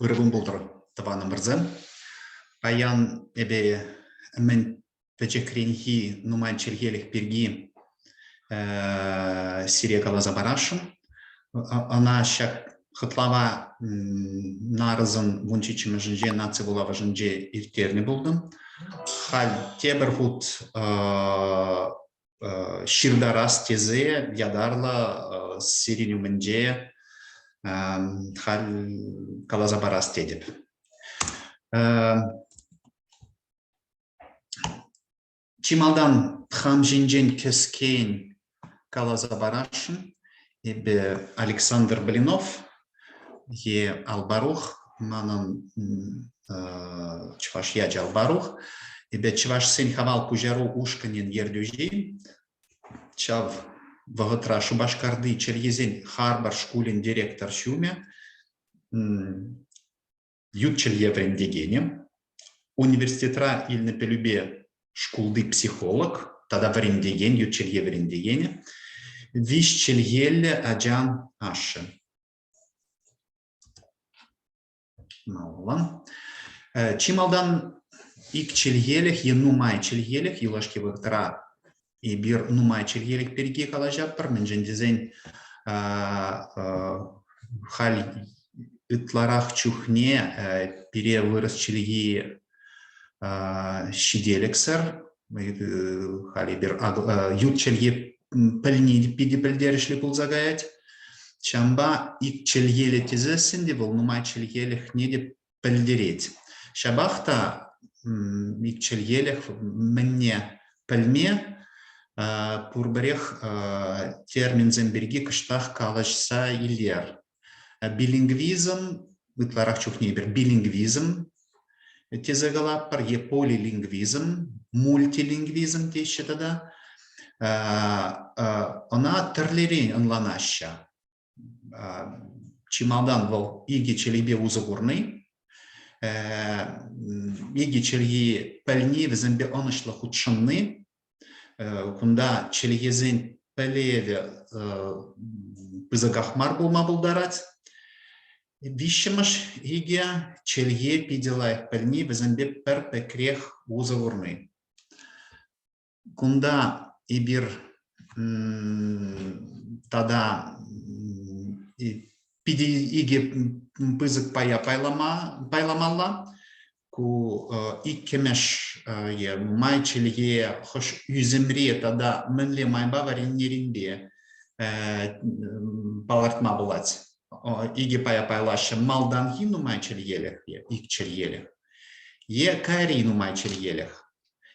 Ырӑ кун пултӑр, тӑванӑмӑрсем. Паян эпӗ мӗн пӗчӗкренхи нумай чӗлхелӗх пирки сире каласа парасшӑн. Ӑна ҫак хӑтлава нарӑсӑн 17-мӗшӗнче наци вулавӑшӗнче ирттернӗ пултӑм. Халь тепӗр хут ҫыртарас тесе ятарлӑ сирӗн умӗнче халь каласа парас тетӗп. Чи малтан хам ҫинчен кӗскен каласа парасшӑн. Эпӗ Александр Блинов е Албарух, манӑн чӑваш ячӗ Албарух. Эпӗ чӑвашсен Хавал пуҫару ушкӑнӗн ертӳҫи. Ҫав вӑхӑтра Шупашкарти чӗлхесен харпӑр шкулӗн директор ҫумӗ. Ют чӗлхе вӗрентекенӗ, университетра илнӗ пӗлӳпе шкулти психолог тата вӗрентекен, ют чӗлхе вӗрентекенӗ, виҫ чӗлхеллӗ ачан ашшӗ. Малалла. Чи малтан ик чӗлхелӗх е нумай чӗлхелӗх юлашки вӑхӑтра эпир нумай чӗлхелӗх пирки калаҫатпӑр, мӗншӗн тесен халь ытларах чухне пире вырӑс чӗлхи ҫителӗксӗр. Халь эпир ют чӗлхе пӗлни питӗ пӗлтерӗшлӗ пулса каять. Ҫавӑнпа ик чӗлхеллӗ тесессӗн те вӑл нумай чӗлхелӗхне те пӗлтерет. Ҫапах та икчӗлхелӗх мӗнне пӗлме пурпӗрех терминсем пирки кӑштах калаҫса илер. Билингвизм ытларах чухне эпир билингвизм тесе калатпӑр е полилингвизм, мультилингвизм теҫҫӗ тата. Ӑна тӗрлӗрен ӑнланаҫҫӗ. Чи малтан вӑл икӗ чӗлхепе усӑ курни, икӗ чӗлхи пӗлни, вӗсемпе ӑнӑҫлӑ хутшӑнни. Кунта чӗлхесен пӗлӗвӗ пысӑках мар пулма пултарать. Виҫҫӗмӗш икӗ чӗлхе питӗ лайӑх пӗлни, вӗсемпе пӗр пекрех усӑ курни. Кунта эпир тата питӗ икӗ пысӑк пая пайлама, пайламалла. Ку иккӗмӗш е нумай чӗлхе хӑш ӳсӗмре тата мӗнле майпа вӗреннӗренпе палӑртма пулать. Икӗ пая пайлаҫҫӗ: малтанхи нумай чӗлхелӗх е ик чӗлхелӗх е кайри нумай чӗлхелӗх.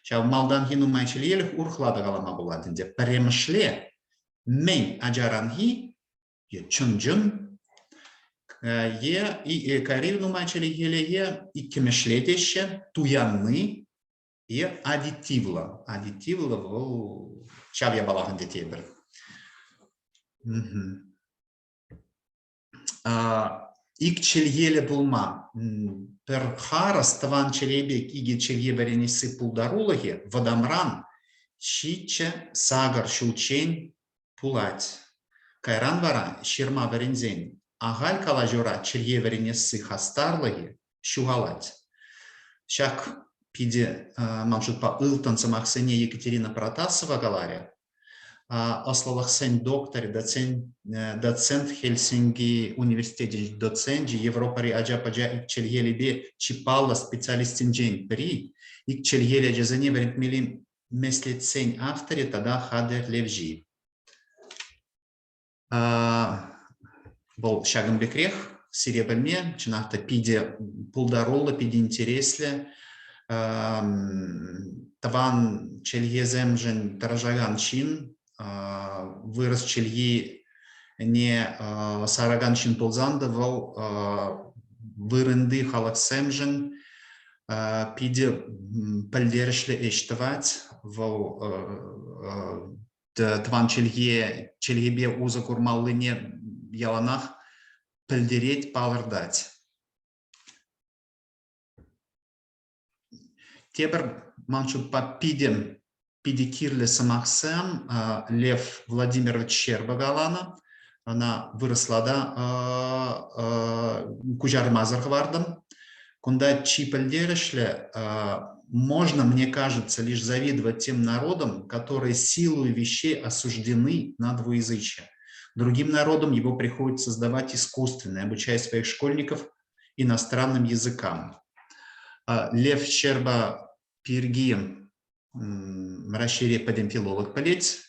Ҫав малтанхи нумай чӗлхелӗх урӑхла та калама пулать ӗнтӗ. Пӗрремӗшле мӗн ачаранхи е чӑн-чӑн е кайри нумай чӗлхелӗхе иккӗмӗшле теҫҫӗ, туянни е аддитивлӑ. Аддитивлӑ вӑл ҫав япалах ӗнтӗ тепӗр. Ик чӗлхеллӗ пулма пӗр харӑс тӑван чӗлхе пек икӗ чӗлхе вӗренесси пултарулӑхӗ вӑтамран 7-8 ҫулччен пулать. Кайран вара ҫырма вӗренсен ахаль калаҫура чӗлхе вӗренесси хастарлӑхӗ ҫухалать. Ҫак питӗ, ман шутпа, ылтӑн сӑмахсене Екатерина Протасова каларӗ. Ӑслӑлӑхсен докторӗ, доцент Хельсинки университечӗн доценчӗ, Европӑри ача-пӑча икчӗлхелипе чи паллӑ специалистсенчен пӗри, икчӗлхеллӗ ачасене вӗрентмелли меслетсен авторӗ тата хатӗрлевҫи. Вӑл ҫакӑн пекрех сире пӗлме, чӑнах та питӗ пултаруллӑ, питӗ интереслӗ. Тӑван чӗлхесемшӗн тӑрӑшакан ҫын, вырӑс чӗлхине саракан ҫын пулсан та вӑл вырӑнти халӑхсемшӗн питӗ пӗлтерӗшлӗ ӗҫ тӑвать. Вӑл тӑван чӗлхе чӗлхепе усӑ курмаллине яланах пӗлтерет, палӑртать. Тепӗр ман шутпа питӗ питӗ кирлӗ сӑмахсем Лев Владимирович Щерба каланӑ. Ӑна вырӑсла та куҫармасӑр хӑвартӑм. Кунта чи пӗлтерӗшлӗ можно, мне кажется, лишь завидовать тем народам, которые силой вещей осуждены на двуязычие. Другим народам его приходится создавать искусственно, обучая своих школьников иностранным языкам. Лев Щерба пирки Раҫҫейре пӗтӗм филолог пӗлет,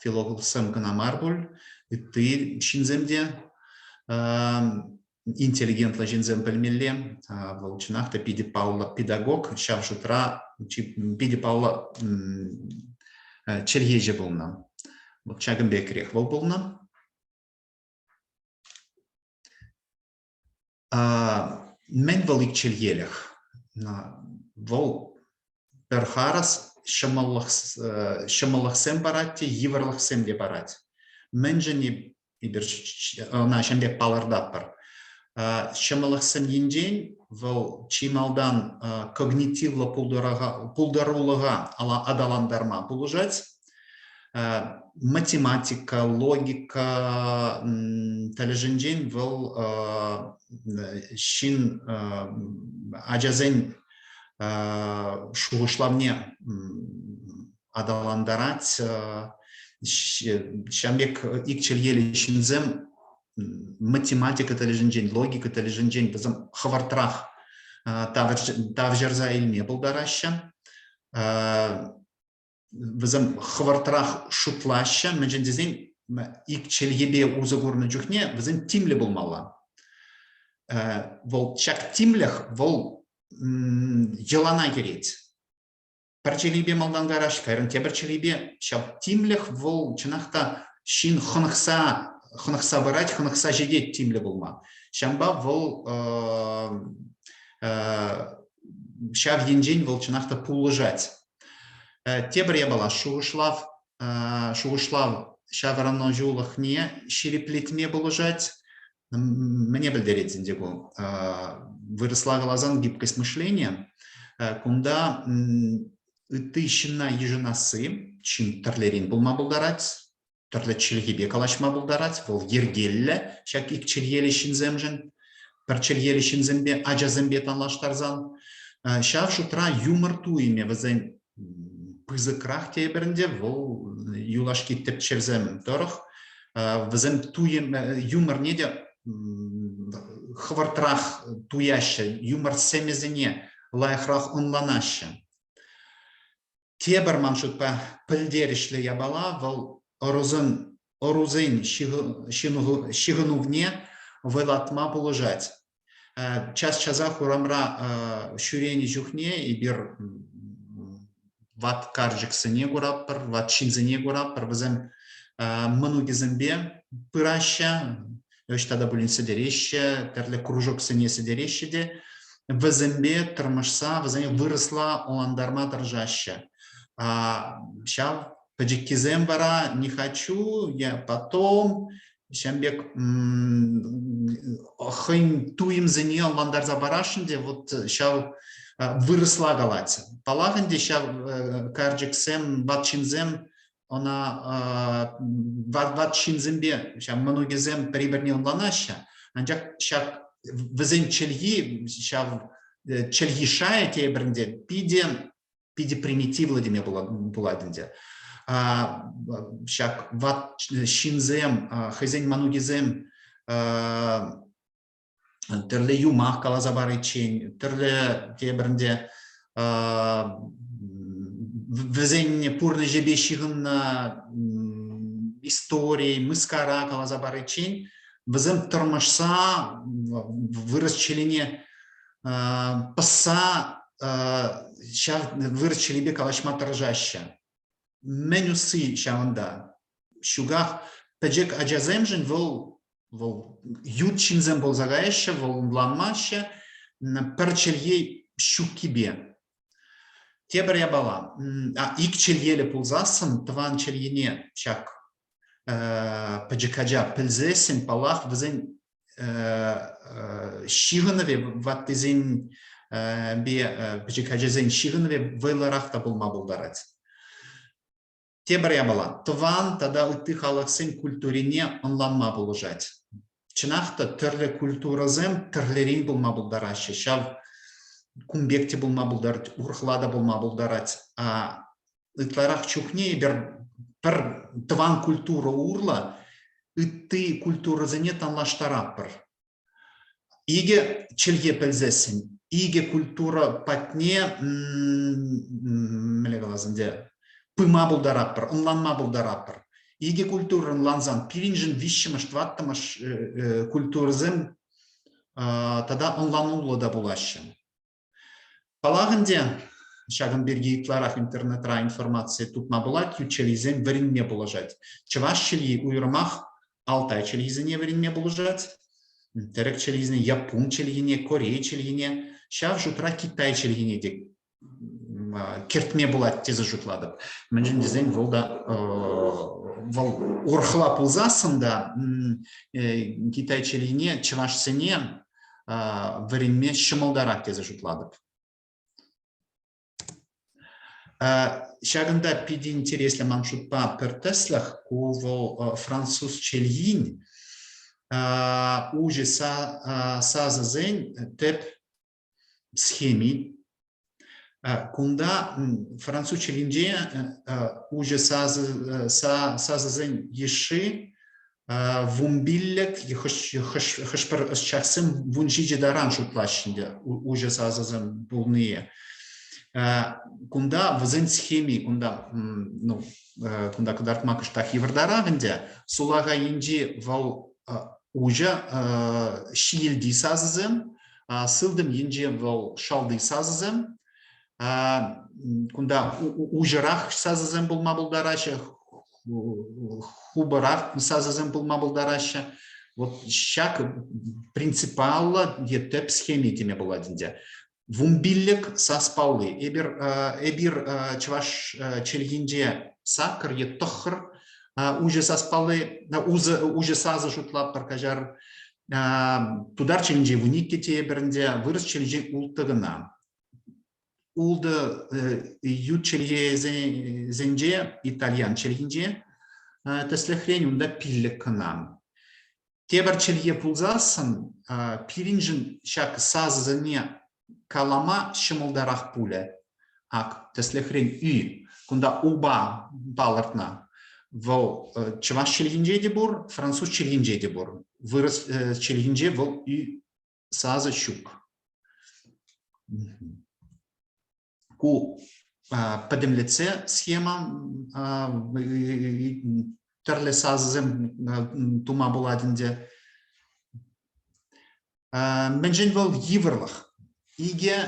филологсем кӑна мар пуль, ытти ҫынсем те интеллигентлӑ ҫынсем пӗлмелле. Вӑл чӑнах та питӗ паллӑ педагог, ҫав шутра питӗ паллӑ чӗлхеҫӗ пулнӑ. Вот ҫакӑн пекрех вӑл пулнӑ. Мӗн вӑл икчӗлхелӗх? Вӑл пӗр харӑс ҫӑмӑллӑхсем парать те, йывӑрлӑхсем те парать. Мӗншӗн эпир ӑна ҫын пек палӑртатпӑр? Ҫӑмӑллӑхсем енчен вӑл чи малтан когнитивлӑ пултарулӑха аталантарма пулӑшать. Математика, логика тӗлӗшӗнчен вӑл ҫын ачасен шухӑшлавне аталантарать. Ҫавӑн пек ик чӗлхеллӗ ҫынсем математика тӗлӗшӗнчен, логика тӗлӗшӗнчен вӗсем хӑвӑртрах тавҫӑрса илме пултараҫҫӗ. Вӗсем хӑвӑртрах шутлаҫҫӗ, мӗншӗн тесен ик чӗлхепе усӑ курнӑ чухне вӗсен тимлӗ пулмалла. Вӑл ҫак тимлӗх вӑл йӑлана кӗрет. Пӗр чӗлхепе малтан караҫ, кайран тепӗр чӗлхепе. Ҫав тимлӗх вӑл чӑнах та ҫын хӑнӑхса хӑнӑхса пырать, хӑнӑхса ҫитет тимлӗ пулма. Ҫавӑнпа вӑл ҫав енчен вӑл чӑнах та пулӑшать. Тепӗр япала шухӑшлав, шухӑшлав ҫаврӑнӑҫулӑхне ҫирӗплетме пулӑшать. Мӗне пӗлтерет ӗнтӗ ку? Вырӑсла каласан гибкость мышления. Кунта ытти ҫынна йышӑнасси ҫын тӗрлӗрен пулма пултарать, тӗрлӗ чӗлхепе калаҫма пултарать, вӑл йӗркеллӗ ҫак ик чӗлхеллӗ ҫынсемшӗн, пӗр чӗлхеллӗ ҫынсемпе, ачасемпе танлаштарсан. Ҫав шутра юмор туйӑмӗ вӗсен пысӑкрах тейӗпӗр ӗнтӗ, вӑл юлашки тӗпчевсем тӑрӑх вӗсем туйӑм юморне те хӑвӑртрах туяҫҫӗ, юмор сӗмӗсене лайӑхрах ӑнланаҫҫӗ. Тепӗр ман шутпа пӗлтерӗшлӗ япала вӑл ӑрусен ӑрусен ҫыхӑнӑвне вӑйлатма пулӑшать. Час-часах урамра ҫӳренӗ чухне эпир ват карчӑксене куратпӑр, ват ҫынсене куратпӑр. Вӗсем мӑнукӗсемпе пыраҫҫӗ, ӑҫта та пулин сӗтӗреҫҫӗ, тӗрлӗ кружоксене сӗтӗреҫҫӗ те вӗсемпе тӑрмӑшса вӗсене вырӑсла ӑнлантарма тӑрӑшаҫҫӗ. Ҫав пӗчӗккисем вара не хочу, я потом ҫавӑн пек хӑйӗн туйӑмсене ӑнлантарса парасшӑн те вот ҫав вырӑсла калать. Паллах ӗнтӗ ҫав карчӑксем, ват ҫынсем ӑна ват ҫынсемпе ҫав мӑнукӗсем пӗри-пӗрне ӑнланаҫҫӗ, анчах ҫак вӗсен чӗлхи ҫав чӗлхи шайӗ тепӗр ӗнтӗ питӗ питӗ примитивлӑ теме пулать ӗнтӗ. Ҫак ват ҫынсем, хӑйсен мӑнукӗсем тӗрлӗ юмах каласа париччен, тӗрлӗ тепӗр ӗнтӗ вӗсен пурнӑҫӗпе ҫыхӑннӑ истори, мыскара каласа париччен вӗсем тӑрмӑшса вырӑс чӗлхине пӑсса ҫав вырӑс чӗлхипе калаҫма тӑрӑшаҫҫӗ. Мӗн усси ҫавӑнта? Ҫуках пӗчӗк ачасемшӗн вӑл вӑл ют ҫынсем пулса каяҫҫӗ, вӑл ӑнланмаҫҫӗ пӗр чӗлхе ҫуккипе. Тепӗр япала, ик чӗлхеллӗ пулсассӑн тӑван чӗлхене ҫак пӗчӗк ача пӗлсессӗн, паллах, вӗсен ҫыхӑнӑвӗ ваттисен пӗчӗк ачасен ҫыхӑнӑвӗ вӑйлӑрах та пулма пултарать. Тепӗр япала, тӑван тата ытти халӑхсен культурине ӑнланма пулӑшать. Чӑнах та тӗрлӗ культурӑсем тӗрлӗрен пулма пултараҫҫӗ. Ҫав кун пек те пулма пултарать, урӑхла та пулма пултарать. Ытларах чухне эпир пӗр тӑван культура урлӑ ытти культурӑсене танлаштаратпӑр. Икӗ чӗлхе пӗлсессӗн, икӗ культура патне мӗнле калас ӗнтӗ, пыма пултаратпӑр, ӑнланма пултаратпӑр. Икӗ культура ӑнлансан пирӗншӗн виҫҫӗмӗш, тӑваттӑмӗш культурӑсем тата ӑнлануллӑ та пулаҫҫӗ. Паллах ӗнтӗ, ҫакӑн пирки ытларах интернетра информаци тупма пулать, ют чӗлхесем вӗренме пулӑшать. Чӑваш чӗлхи уйрӑмах алтай чӗлхисене вӗренме пулӑшать, тӗрӗк чӗлхисене, яппун чӗлхине, корей чӗлхине, ҫав шутра китай чӗлхине те кӗртме пулать тесе шутлатӑп. Мӗншӗн тесен вӑл та вӑл урӑхла пулсассӑн та китай чӗлхине чӑвашсене вӗренме ҫӑмӑлтарах тесе шутлатӑп. Ҫакӑнта питӗ интереслӗ ман шутпа пӗр тӗслӗх. Ку вӑл француз чӗлхин уҫӑ сасӑсен тӗп схеми. Кунта француз чӗлхинче уҫӑ сасӑсен йышши 15 хӑш-пӗр ӑсчахсем 17 таран шутлаҫҫӗ ӗнтӗ уҫӑ сасӑсем пулнине. Кунта вӗсен схеми, кунта, ну, кунта кӑтартма кӑштах йывӑртарах ӗнтӗ. Сулахай енчи вӑл уҫӑ ҫиелти сасӑсем, сылтӑм енче вӑл шалти сасӑсем. Кунта уҫӑрах сасӑсем пулма пултараҫҫӗ, хупӑрах сасӑсем пулма пултараҫҫӗ. Вот ҫак принципиаллӑ е тӗп схеми теме пулать ӗнтӗ. 15 сас палли. Эпир, эпир чӑваш чӗлхинче саккӑр е тӑххӑр уҫӑ сас палли, уҫӑ сасӑ шутлатпӑр, каҫар. Тутар чӗлхинче 12 тейӗпӗр ӗнтӗ, вырӑс чӗлхинче улттӑ кӑна. Ултӑ ют чӗлхесенче, итальян чӗлхинче, тӗслӗхрен, унта пиллӗк кӑна. Тепӗр чӗлхе пулсассӑн пирӗншӗн ҫак сасӑсене калама ҫӑмӑлтарах пулӗ. Ак, тӗслӗхрен, ӳ, кунта упа палӑртнӑ. Вӑл чӑваш чӗлхинче те пур, француз чӗлхинче те пур. Вырӑс чӗлхинче вӑл ӳ сасӑ ҫук. Ку пӗтӗмлетсе схема тӗрлӗ сасӑсем тума пулать ӗнтӗ. Мӗншӗн вӑл йывӑрлӑх? Икӗ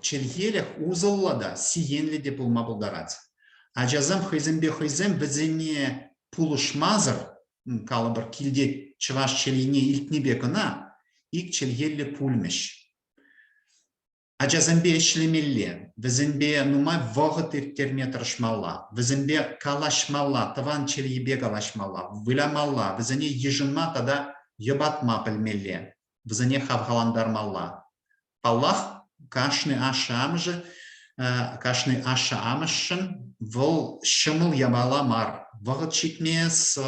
чӗлхелӗх усӑллӑ та, сиенлӗ те пулма пултарать. Ачасем хӑйсемпе хӑйсем вӗсене пулӑшмасӑр, калӑпӑр, килте чӑваш чӗлхине илтнипе кӑна ик чӗлхеллӗ пулмӗҫ. Ачасемпе ӗҫлемелле, вӗсемпе нумай вӑхӑт ирттерме тӑрӑшмалла, вӗсемпе калаҫмалла, тӑван чӗлхепе калаҫмалла, вылямалла, вӗсене йышӑнма тата йӑпатма пӗлмелле, вӗсене хавхалантармалла. Паллах, кашни ашшӗ-амӑшӗ кашни ашшӗ-амӑшшӗн вӑл ҫӑмӑл япала мар. Вӑхӑт ҫитмест,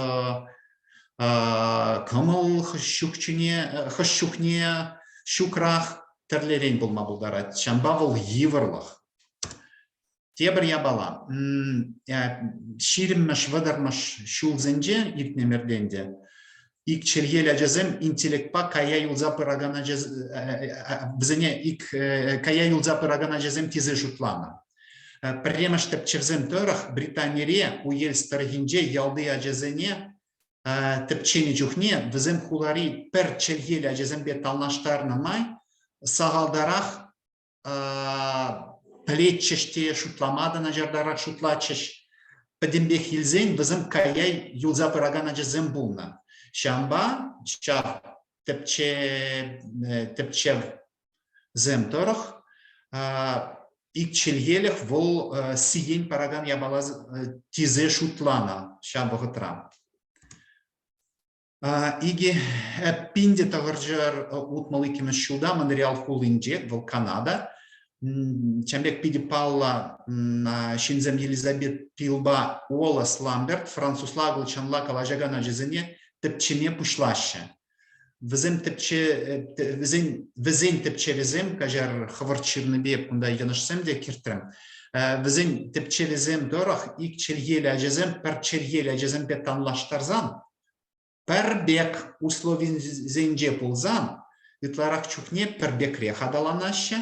кӑмӑл хӑш чухне ҫукрах тӗрлӗрен пулма пултарать. Ҫавӑнпа вӑл йывӑрлӑх. Тепӗр япала. Ҫирӗммӗш, вӑтӑрмӗш ҫулсенче иртнӗ ӗмӗртен те ик чӗлхеллӗ ачасем интеллектпа кая юлса пыракан ачасем, вӗсене ик кая юлса пыракан ачасем тесе шутланӑ. Пӗрремӗш тӗпчевсем тӑрӑх Британире Уэльс тӑрӑхӗнче ялти ачасене тӗпченӗ чухне вӗсем хулари пӗр чӗлхеллӗ ачасемпе танлаштарнӑ май сахалтарах пӗлетчӗҫ те шутлама та начартарах шутлатчӗҫ. Пӗтӗмпех илсен вӗсем кая юлса пыракан ачасем пулнӑ. Ҫавӑнпа ҫав тӗпчевсем тӑрӑх ик чӗлхелӗх вӑл сиен паракан япала тесе шутланӑ ҫав вӑхӑтра. 2062 ҫулта Монреал хулинче, вӑл Канада, Ҫавӑн пек питӗ паллӑ ҫынсем Елизабет Пилпа Уоллес Ламберт французла акӑлчанла калаҫакан ачасене тӗпчеме пуҫлаҫҫӗ. Вӗсем тӗпче вӗсен вӗсен тӗпчевӗсем, каҫар, хӑвӑрт ҫырнипе кунта йӑнӑшсем те кӗртрӗм. Вӗсен тӗпчевӗсем тӑрӑх ик чӗлхеллӗ ачасем пӗр чӗлхеллӗ ачасемпе танлаштарсан пӗр пек условисенче пулсан ытларах чухне пӗр пекрех аталанаҫҫӗ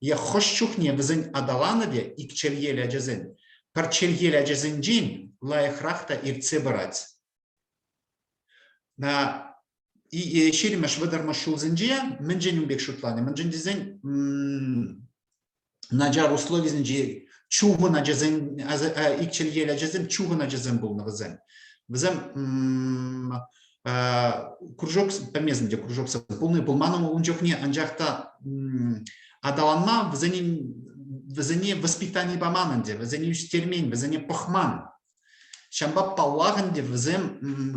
е хӑш чухне вӗсен аталанӑвӗ ик чӗлхеллӗ ачасен пӗр чӗлхеллӗ ачасенчен лайӑхрах та иртсе пырать. 20-мӗш, 30-мӗш ҫулсенче мӗншӗн ун пек шутланӑ? Мӗншӗн тесен начар условисенче чухӑн ачасен, ик чӗлхеллӗ ачасем чухӑн ачасем пулнӑ вӗсем. Вӗсем кружок, пӗлмесен те кружоксем пулнӑ пулман ун чухне, анчах та аталанма вӗсене вӗсене воспитани паман ӗнтӗ, вӗсене ӳстермен, вӗсене пӑхман. Ҫавӑнпа паллах ӗнтӗ вӗсем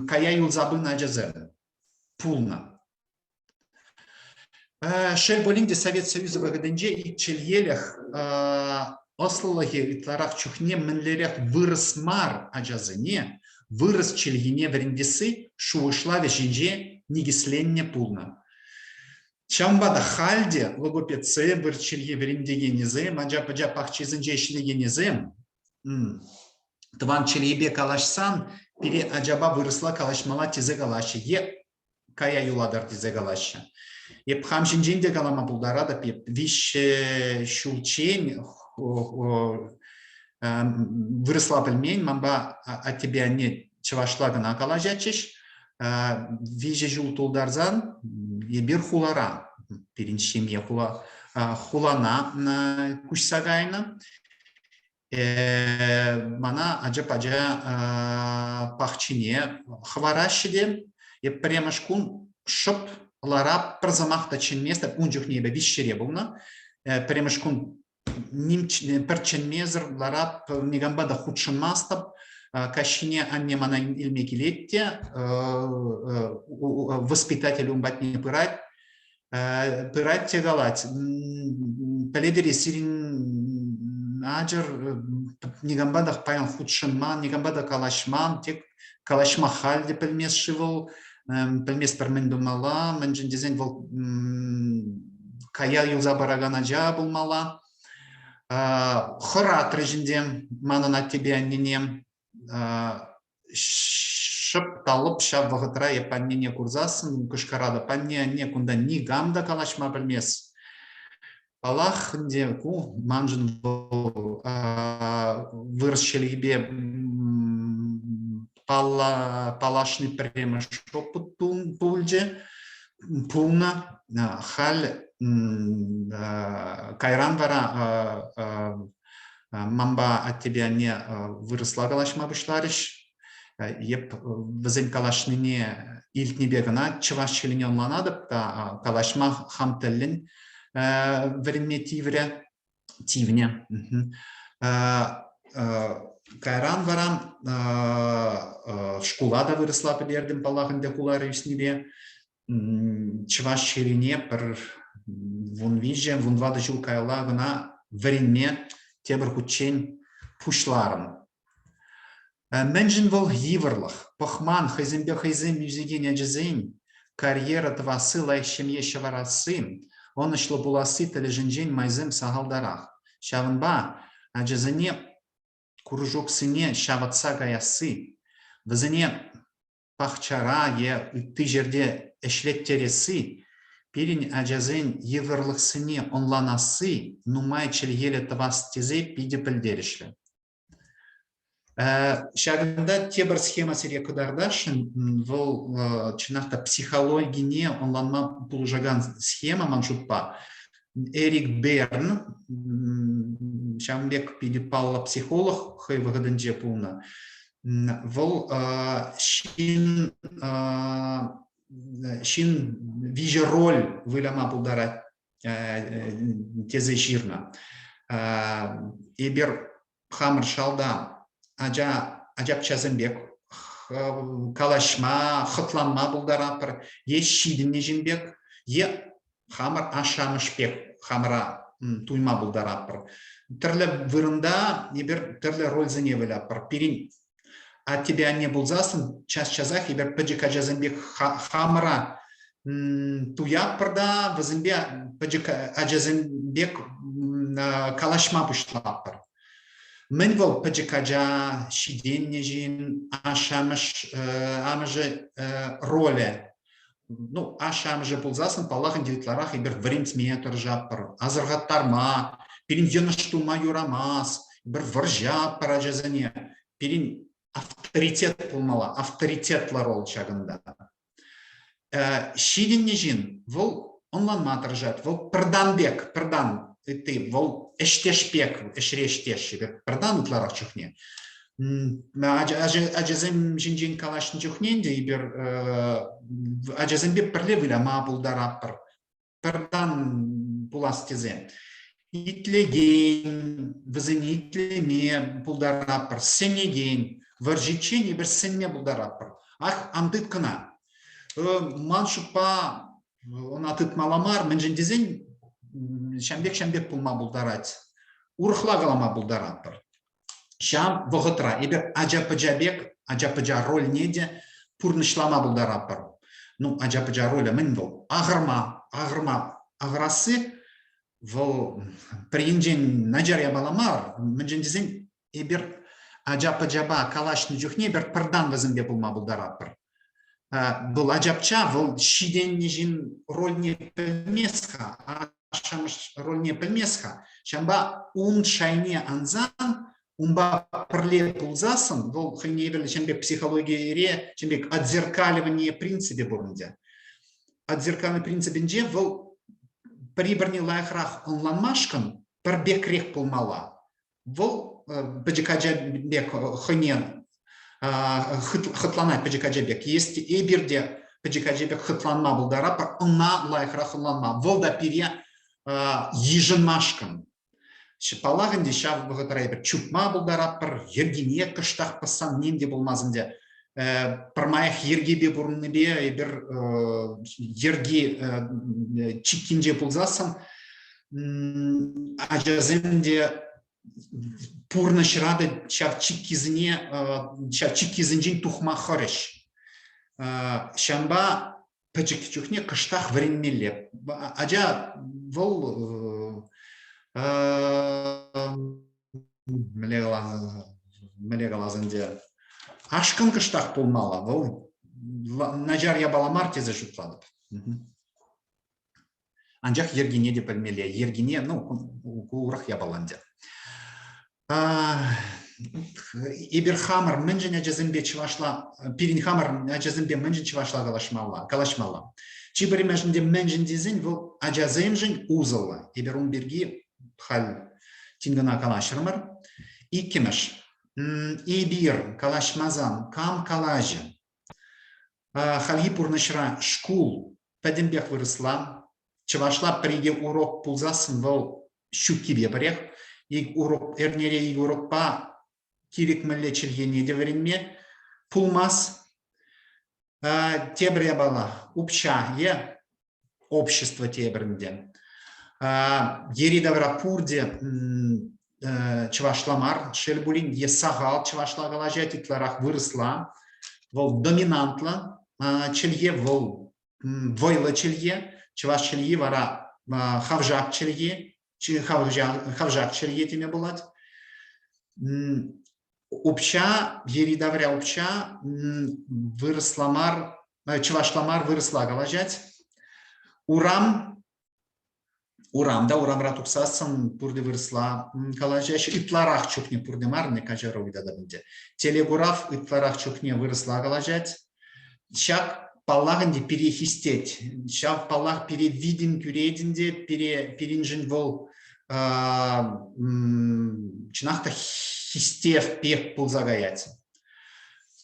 кая юлса пынӑ ачасем пулнӑ. Шел пулин те, Совет Союзӗ вӑхӑтӗнче икчӗлхелӗх ӑслӑлӑхӗ ытларах чухне мӗнлерех вырӑс мар ачасене вырӑс чӗлхине вӗрентесси шухӑшлавӗ ҫинче никӗсленнӗ пулнӑ. Ҫавӑнпа та халь те логопедсем, вырӑс чӗлхи вӗрентекенӗсем, ача-пӑча пахчисенче ӗҫлекенӗсем тӑван чӗлхепе калаҫсан пире ачапа вырӑсла калаҫмалла тесе калаҫҫӗ е кая юлатӑр тесе калаҫҫӗ. Эп хам ҫинчен те калама пултаратӑп. Эп 3 ҫулччен вырӑсла пӗлмен, манпа аттепе анне чӑвашла кӑна калаҫатчӗҫ. 3 ҫул тултарсан эпир хулара, пирӗн ҫемье хула, хулана куҫса кайнӑ. Мана ача-пача пахчине хӑвараҫҫӗ те, эп пӗрремӗш кун шӑп ларап, пӗр сӑмах та чӗнместӗп. Ун чухне эпӗ 300-ре пулнӑ. Пӗрремӗш кун ним пӗр чӗнмесӗр ларап, никампа та хутшӑнмастӑп. Каҫхине анне мана илме килет те, воспитатель ун патне пырать. Пырать те калать: «Пӗлетӗр-и, сирӗн ачӑр никампа та паян хутшӑнман, никампа та калаҫман, тек калаҫма халь те пӗлмест-ши вӑл, пӗлместпӗр мӗн тумалла, мӗншӗн тесен вӑл кая юлса паракан ача пулмалла». Хӑратрӗҫ ӗнтӗ манӑн аттепе аннене. Шӑп та лӑп ҫав вӑхӑтра эп аннене курсассӑн кӑшкӑратӑп: «Анне, анне, кунта никам та калаҫма пӗлмест». Паллах ӗнтӗ, ку маншӑн вӑл вырӑс чӗлхипе паллашни пӗрремӗш опыт пулчӗ, пулнӑ. Халь кайран вара манпа аттепе анне вырӑсла калаҫма пуҫларӗҫ. Эп вӗсен калаҫнине илтнипе кӑна чӑваш чӗлхине ӑнланатӑп та калаҫма хам тӗллӗн вӗренме тиврӗ, тивнӗ. Кайран вара шкула та вырӑсла пӗтертӗм, паллах ӗнтӗ, хулара ӳснипе. Чӑваш чӗлхине пӗр 13, 14 ҫул каялла кӑна вӗренме тепӗр хутчен пуҫларӑм. Мӗншӗн вӑл йывӑрлӑх? Пӑхман хӑйсемпе хӑйсем ӳсекен ачасен карьера тӑвасси, лайӑх ҫемье ҫавӑрасси, ӑнӑҫлӑ пуласси тӗлӗшӗнчен майсем сахалтарах. Ҫавӑнпа ачасене кружоксене ҫавӑтса каясси, вӗсене пахчара е ытти ҫӗрте ӗҫлеттересси, пирӗн ачасен йывӑрлӑхсене ӑнланасси нумай чӗлхеллӗ тӑвас тесе питӗ пӗлтерӗшлӗ. Ҫакӑнта тепӗр схема сире кӑтартасшӑн. Вӑл чӑнах та психологине ӑнланма пулӑшакан схема ман шутпа. Эрик Берн, ҫавӑн пек питӗ паллӑ психолог хӑй вӑхӑтӗнче пулнӑ. Вӑл ҫын ҫын виҫӗ роль выляма пултарать тесе ҫырнӑ. Эпир хамӑр шалта ача ачапчасем пек калаҫма, хӑтланма пултаратпӑр, е ҫитӗннӗ ҫын пек, е хамӑр ашшӗ-амӑш пек хамӑра. туйма пултаратпӑр. Тӗрлӗ вырӑнта эпир тӗрлӗ рольсене вылятпӑр. Пирӗн аттепе анне пулсассӑн час-часах эпир пӗчӗк ачасемпе хамӑра туятпӑр та вӗсемпе пӗчӗк ачасем пек калаҫма пуҫлатпӑр. Мӗн вӑл пӗчӗк ача, ҫитӗннӗ ҫын, ашшӗ-амӑш амӑшӗ ролӗ? Ну, ашшӗ-амӑшӗ пулсассӑн, паллах, ӗнтӗ ытларах эпир вӗрентме тӑрӑшатпӑр, асӑрхаттарма, пирӗн йӑнӑш тума юрамасть, эпир вӑрҫатпӑр ачасене. Пирӗн авторитет пулмалла, авторитетлӑ роль ҫакӑнта. Ҫитӗннӗ ҫын вӑл ӑнланма тӑрӑшать, вӑл пӗртан пек, пӗртан ытти, вӑл ӗҫтеш пек, ӗҫре ӗҫтеш пек, пӗртан ытларах чухне. Ачасем ҫинчен калаҫнӑ чухне ӗнтӗ эпир ачасемпе пӗрле выляма пултаратпӑр, пӗртан пулас тесе. Итлекен, вӗсене итлеме пултаратпӑр, сӗнекен, вӑрҫиччен эпир сӗнме пултаратпӑр. Ах, ан тыт кӑна. Ман шутпа ӑна тытмалла мар, мӗншӗн тесен ҫам пек пулма пултарать. Урӑхла калама пултаратпӑр. Ҫав вӑхӑтра эпир ача-пӑча пек, ача-пӑча рольне те пурнӑҫлама пултаратпӑр. Ну, ача-пӑча ролӗ мӗн вӑл? Ахӑрма, ахӑрма. Ахӑрасси вӑл пӗр енчен начар япала мар. Мӗншӗн тесен эпир ача-пӑчапа калаҫнӑ чухне эпир пӗртан вӗсемпе пулма пултаратпӑр. Вӑл ачапча, вӑл ҫитӗннӗ ҫын рольне пӗлмест-ха, ашшӗ-амӑш рольне пӗлмест-ха. Ҫавӑнпа ун шайне ансан, унпа пӗрле пулсассӑн, вӑл хӑйне евӗрлӗ ҫын пек психологире, ҫын пек отзеркаливание принципӗ пур ӗнтӗ. Отзеркальный принципӗнче вӑл пӗри-пӗрне лайӑхрах ӑнланмашкӑн пӗр пекрех пулмалла. Вӑл пӗчӗк ача пек хӑйне хӑтланать пӗчӗк ача пек. Есть эпир те пӗчӗк ача пек хӑтланма пултаратпӑр, ӑна лайӑхрах ӑнланма. Вӑл та пире йышӑнмашкӑн. Паллах ӗнтӗ, ҫав вӑхӑтра эпир чупма пултаратпӑр, йӗркине кӑштах пӑссан ним те пулмасть ӗнтӗ. Пӗрмаях йӗркепе пурӑннипе эпир йӗрки чиккинче пулсассӑн ачасем те пурнӑҫра та ҫав чиккисене ҫав чиккисенчен тухма хӑрӗҫ. Ҫавӑнпа пӗчӗк чухне кӑштах вӗренмелле. Ача вӑл мӗнле калас ӗнтӗ, ашкӑн кӑштах пулмалла. Вӑл начар япала мар тесе шутлатӑп. Анчах йӗркине те пӗлмелле. Йӗркине, ну, ку урӑх япала ӗнтӗ. Эпир хамӑр мӗншӗн ачасемпе чӑвашла, пирӗн хамӑр ачасемпе мӗншӗн чӑвашла калаҫмалла, калаҫмалла? Чи пӗрремӗшӗнче мӗншӗн тесен вӑл ачасемшӗн усӑллӑ. Эпир ун пирки халь тин кӑна калаҫрӑмӑр. Иккӗмӗш, эпир калаҫмасан кам калаҫӗ? Хальхи пурнӑҫра шкул пӗтӗмпех вырӑсла, чӑвашла пӗр-икӗ урок пулсассӑн вӑл ҫуккипе пӗрех. Ик урок, эрнере ик урокпа кирек мӗнле чӗлхене те вӗренме пулмасть. Тепӗр япала, укҫа е общество тепӗр ӗнтӗ. Йӗри-тавра пурте чӑвашла мар, шел пулин, е сахал чӑвашла калаҫать, ытларах вырӑсла. Вӑл доминантлӑ чӗлхе, вӑл вӑйлӑ чӗлхе. Чӑваш чӗлхи вара хавшак чӗлхе, хавшак чӗлхе теме пулать. Укҫа, йӗри-тавра укҫа вырӑсла мар, чӑвашла мар, вырӑсла калаҫать. Урам, урам та урамра тухсассӑн пурте вырӑсла калаҫаҫҫӗ. Ытларах чухне пурте мар, не каҫару ыйтатӑп ӗнтӗ. Телекурав ытларах чухне вырӑсла калаҫать. Ҫак паллах ӗнтӗ пире хистет. Ҫав паллах пире витӗм кӳрет ӗнтӗ, пире пирӗншӗн вӑл чӑнах та хистев пек пулса каять.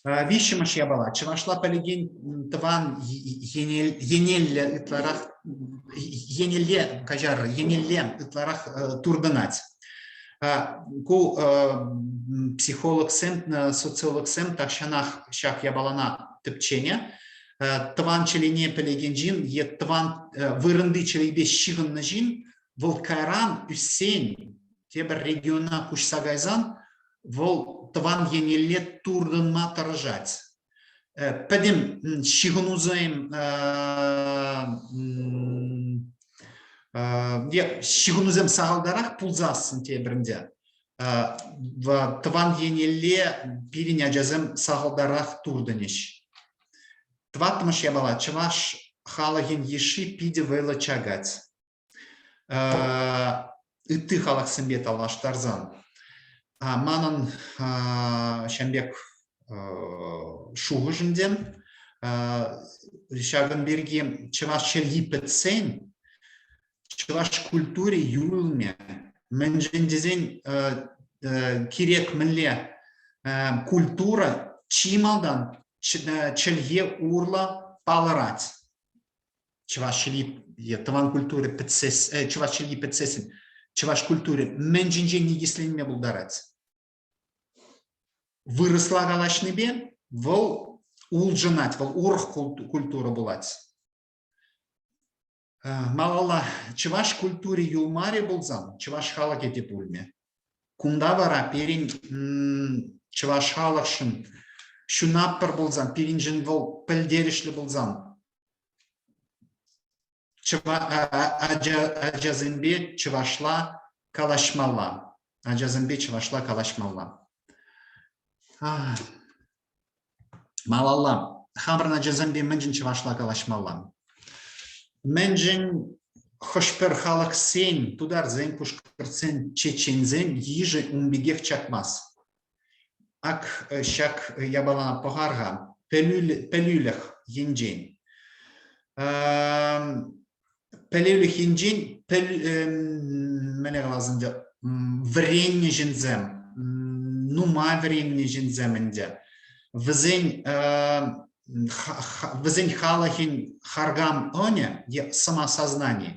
Виҫҫӗмӗш япала. Чӑвашла пӗлекен тӑван енелле ытларах енелле каҫар, енелле ытларах туртӑнать. Ку психологсем, социологсем тахҫанах ҫак япалана тӗпченӗ. Тӑван чӗлхене пӗлекен ҫын е тӑван вырӑнти чӗлхепе ҫыхӑннӑ ҫын. Вӑл кайран ӳссен тепӗр региона куҫса кайсан вӑл тӑван енелле туртӑнма тӑрӑшать. Пӗтӗм ҫыхӑнусем ҫыхӑнусем сахалтарах пулсассӑн тепӗринче тӑван енелле пирӗн ачасем сахалтарах туртӑнӗҫ. Тӑваттӑмӗш япала чӑваш халӑхӗн йышши питӗ вӑйлӑ чакать. Ытти халӑхсемпе танлаштарсан манӑн ҫавӑн пек шухӑш ӗнтӗ. Ҫакӑн пирки чӑваш чӗлхи пӗтсен чӑваш культури юлмӗ. Мӗншӗн тесен кирек мӗнле культура чи малтан чӗлхе урлӑ палӑрать. Чӑваш чӗлхи е тӑван культури пӗтсес, чӑваш чӗлхи пӗтсессӗн чӑваш культури мӗн ҫинчен никӗсленме пултарать? Вырӑсла калаҫнипе вӑл улшӑнать, вӑл урӑх культура пулать. Малалла чӑваш культури юлмарӗ пулсан чӑваш халӑхӗ те пулмӗ. Кунта вара пирӗн чӑваш халӑхшӑн ҫунатпӑр пулсан, пирӗншӗн вӑл пӗлтерӗшлӗ пулсан ачасемпе чӑвашла калаҫмалла. Ачасемпе чӑвашла калаҫмалла. Малалла. Хамӑрӑн ачасемпе мӗншӗн чӑвашла калаҫмалла? Мӗншӗн хӑш-пӗр халӑхсен, тутарсен, пушкӑртсен, чеченсен йышӗ ун пекех чакмасть? Ак ҫак япалана пӑхар-ха пӗлӳлӗх енчен. Пӗлӳлӗх енчен мӗне калас ӗнтӗ, вӗреннӗ ҫынсем, нумай вӗреннӗ ҫынсем ӗнтӗ. Вӗсен вӗсен халӑхӗн харкам ӑнӗ е самосознани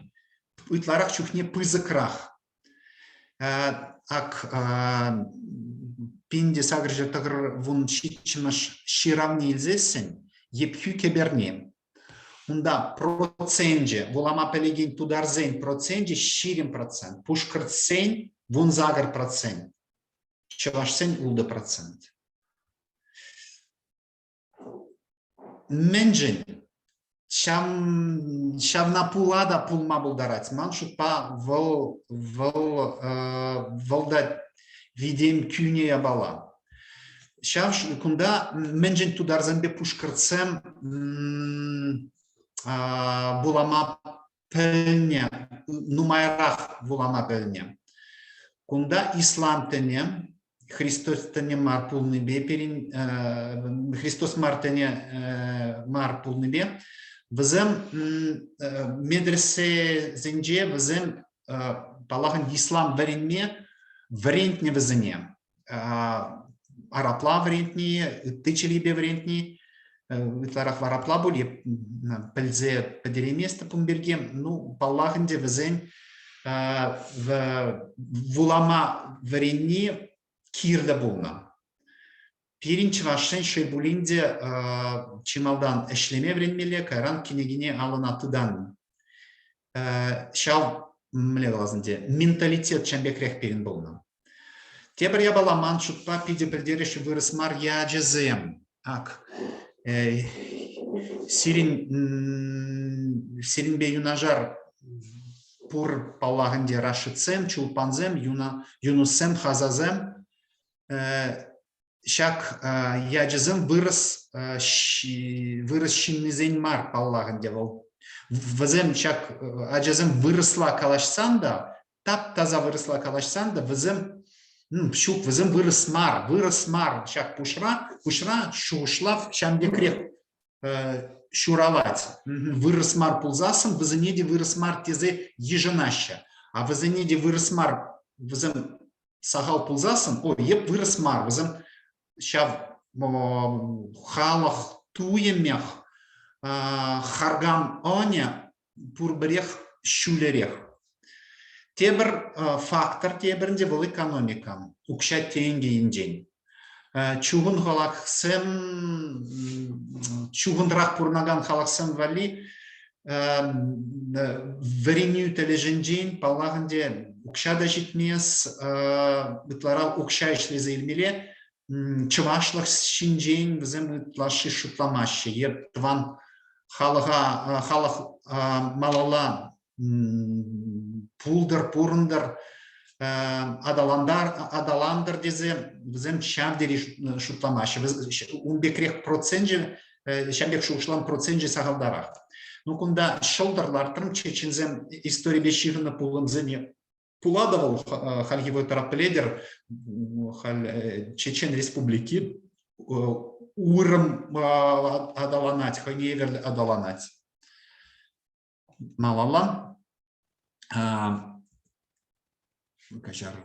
ытларах чухне пысӑкрах. Ак 1897 ҫыравне илсессӗн Епхӳ кӗперне. Унта проценчӗ, вулама пӗлекен тутарсен проценчӗ 20%, пушкӑртсен 18%, чӑвашсен 6%. Мӗншӗн? Ҫавна пула та пулма пултарать. Ман шутпа вӑл вӑл вӑл та витӗм кӳнӗ япала. Ҫав кунта мӗншӗн тутарсемпе пушкӑртсем вулама пӗлнӗ, нумайрах вулама пӗлнӗ. Кунта ислам тӗнӗ Христос тӗнӗ мар пулнипе пирӗн Христос мар тӗнӗ мар пулнипе вӗсем медресесенче вӗсем паллах ислам вӗренме вӗрентнӗ вӗсене. Арабла вӗрентни, ытти чӗлхепе вӗрентни ытларах арабла пуль, пӗлсе пӗтерейместӗп ун пирки. Ну, паллах ӗнтӗ, вӗсен вулама вӗренни кирлӗ пулнӑ. Пирӗн чӑвашсен шел пулин те чи малтан ӗҫлеме вӗренмелле, кайран кӗнекене алӑна тытан. Ҫав, мӗнле калас ӗнтӗ, менталитет ҫавӑн пекрех пирӗн пулнӑ. Тепӗр япала ман шутпа питӗ пӗлтерӗшлӗ вырӑс мар ячӗсем. Ак, сирӗн сирӗнпе юнашар пур паллах ӗнтӗ рашидсем, чулпансем, юнуссем, хазасем. Ҫак ячӗсем вырӑс вырӑс ҫыннисен мар паллах ӗнтӗ вӑл. Вӗсем ҫак ачасем вырӑсла калаҫсан та тап-таса вырӑсла калаҫсан та вӗсем ҫук, вӗсем вырӑс мар, вырӑс мар ҫак пуҫра, пуҫра шухӑшлав ҫавӑн пекрех ҫуралать. Вырӑс мар пулсассӑн вӗсене те вырӑс мар тесе йышӑнаҫҫӗ. А вӗсене те вырӑс мар, вӗсем сахал пулсассӑн, ой, еп вырӑс мар, вӗсем ҫав халӑх туйӑмех харкам ӑнӗ пурпӗрех ҫӳлерех. Тепӗр фактор тепӗринче вӑл экономика, укҫа-тенкӗ енчен. Чухӑн халӑхсем, чухӑнрах пурӑнакан халӑхсем валли Вӗренӳ тӗлӗшӗнчен, паллах ӗнтӗ, укҫа та ҫитмест, ытларах укҫа ӗҫлесе илмелле. Чӑвашлӑх ҫинчен вӗсем ытлашши шутламаҫҫӗ е тӑван халӑха халӑх малалла пултӑр, пурӑнтӑр, аталантар, аталантӑр тесе вӗсем ҫав тери шутламаҫҫӗ. Ун пекрех проценчӗ ҫав пек шухӑшлан проценчӗ сахалтарах. Ну, кунта ҫӑлтӑр лартрӑм, чеченсем историпе ҫыхӑннӑ пулӑмсене пула та вӑл хальхи вӑхӑтра пӗлетӗр, халь Чечен Республики уйрӑм аталанать, хӑйне евӗрлӗ аталанать. Малалла. Каҫар.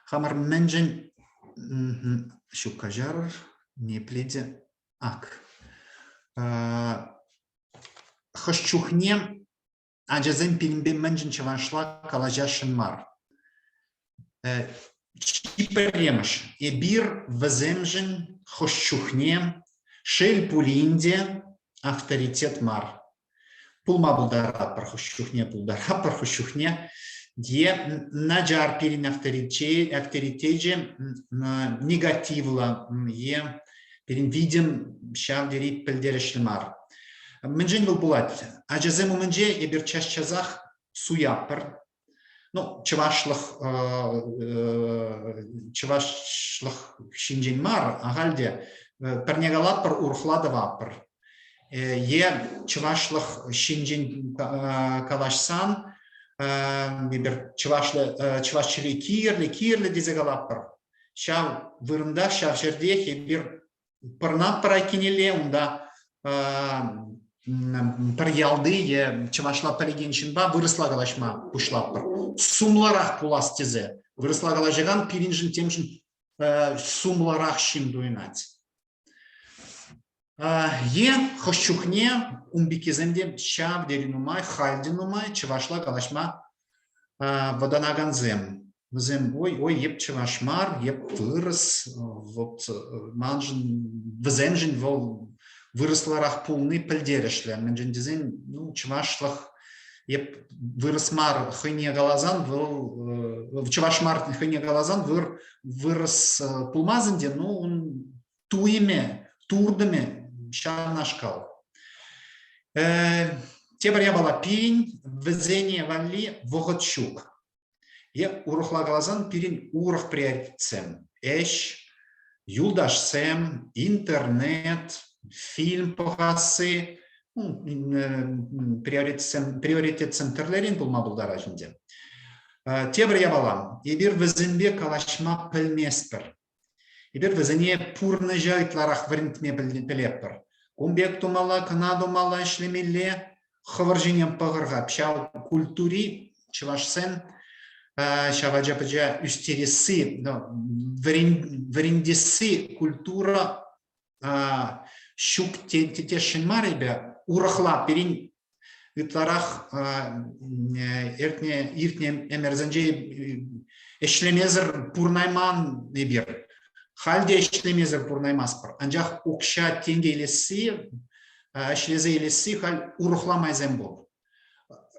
Хамӑр мӗншӗн ҫук каҫарӑр, ниепле те ак. Хӑш чухне ачасем пирӗнпе мӗншӗн чӑвашла калаҫасшӑн мар? Чи пӗрремӗш, эпир вӗсемшӗн хӑш чухне, шел пулин те, авторитет мар. Пулма пултаратпӑр хӑш чухне, пултаратпӑр хӑш чухне е начар пирӗн авторитечӗ негативлӑ е пирӗн витӗм ҫав тери пӗлтерӗшлӗ мар. Мӗншӗн вӑл пулать? Ачасем умӗнче эпир час-часах суятпӑр. Ну, чӑвашлӑх чӑвашлӑх ҫинчен мар, ахаль те пӗрне калатпӑр, урӑхла тӑватпӑр. Е чӑвашлӑх ҫинчен калаҫсан эпир чӑвашлӑ чӑваш чӗлхи кирлӗ, кирлӗ тесе калатпӑр. Ҫав вырӑнта, ҫав ҫӗртех эпир пӑрнатпӑр айккинелле, унта пӗр ялти е чӑвашла пӗлекен ҫынпа вырӑсла калаҫма пуҫлатпӑр. Сумлӑрах пулас тесе. Вырӑсла калаҫакан пирӗншӗн темшӗн сумлӑрах ҫын туйӑнать. Е хӑш чухне ун пеккисем те ҫав тери нумай, халь те нумай чӑвашла калаҫма вӑтанакансем. Вӗсем, ой, ой, эп чӑваш мар, эп вырӑс, вот маншӑн, вӗсемшӗн вӑл вырӑсларах пулни пӗлтерӗшлӗ. Мӗншӗн тесен, ну, чӑвашлӑх эп вырӑс мар хӑйне каласан, вӑл чӑваш мар хӑйне каласан, выр, вырӑс пулмас ӗнтӗ, ну, ун туйӑмӗ, туртӑмӗ ҫавнашкал. Тепӗр япала пирӗн вӗсене валли вӑхӑт ҫук. Е урӑхла каласан пирӗн урӑх приоритетсем. Ӗҫ, юлташсем, интернет, фильм пӑхасси, приоритетсем, приоритетсем тӗрлӗрен пулма пултараҫ ӗнтӗ. Тепӗр япала, эпир вӗсемпе калаҫма пӗлместпӗр. Эпир вӗсене пурнӑҫа ытларах вӗрентме пӗлетпӗр. Кун пек тумалла, кӑна тумалла, ӗҫлемелле. Хӑвӑр ҫине пӑхӑр-ха, ҫав культури чӑвашсен ҫав ача-пӑча ӳстересси, вӗрентесси культура ҫук тесшӗн мар эпӗ. Урӑхла пирӗн ытларах иртнӗ иртнӗ ӗмӗрсенче ӗҫлемесӗр пурӑнайман эпир. Халь те ӗҫлемесӗр пурӑнаймастпӑр. Анчах укҫа-тенкӗ илесси, ӗҫлесе илесси халь урӑхла майсем пур.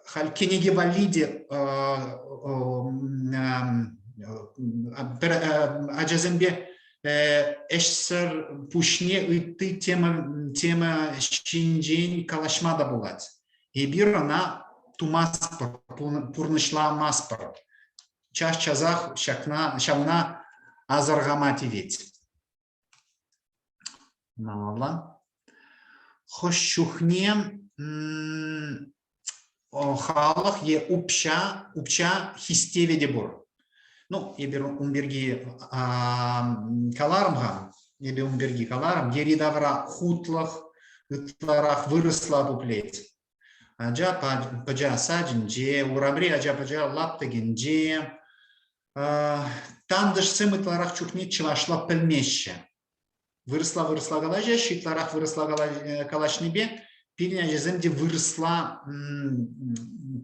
Халь кӗнеке валли те пӗр ачасемпе ӗҫсӗр пуҫне ытти тема, тема ҫинчен калаҫма та пулать. Эпир ӑна тумастпӑр, пурнӑҫламастпӑр. Час-часах ҫакна, ҫавна асӑрхама тивет. Малалла. Хӑш чухне халӑх е упҫа, упҫа хистевӗ те пур. Ну, эпир ун пирки каларӑм-ха, эпӗ ун пирки каларӑм, йӗри-тавра хутлӑх ытларах вырӑсла пуплет. Ача-пӑча садӗнче, урамри ача-пӑча лаптӑкӗнче тантӑшсем ытларах чухне чӑвашла пӗлмеҫҫӗ. Вырӑсла-вырӑсла калаҫаҫҫӗ, ытларах вырӑсла калаҫнипе пирӗн ачасем те вырӑсла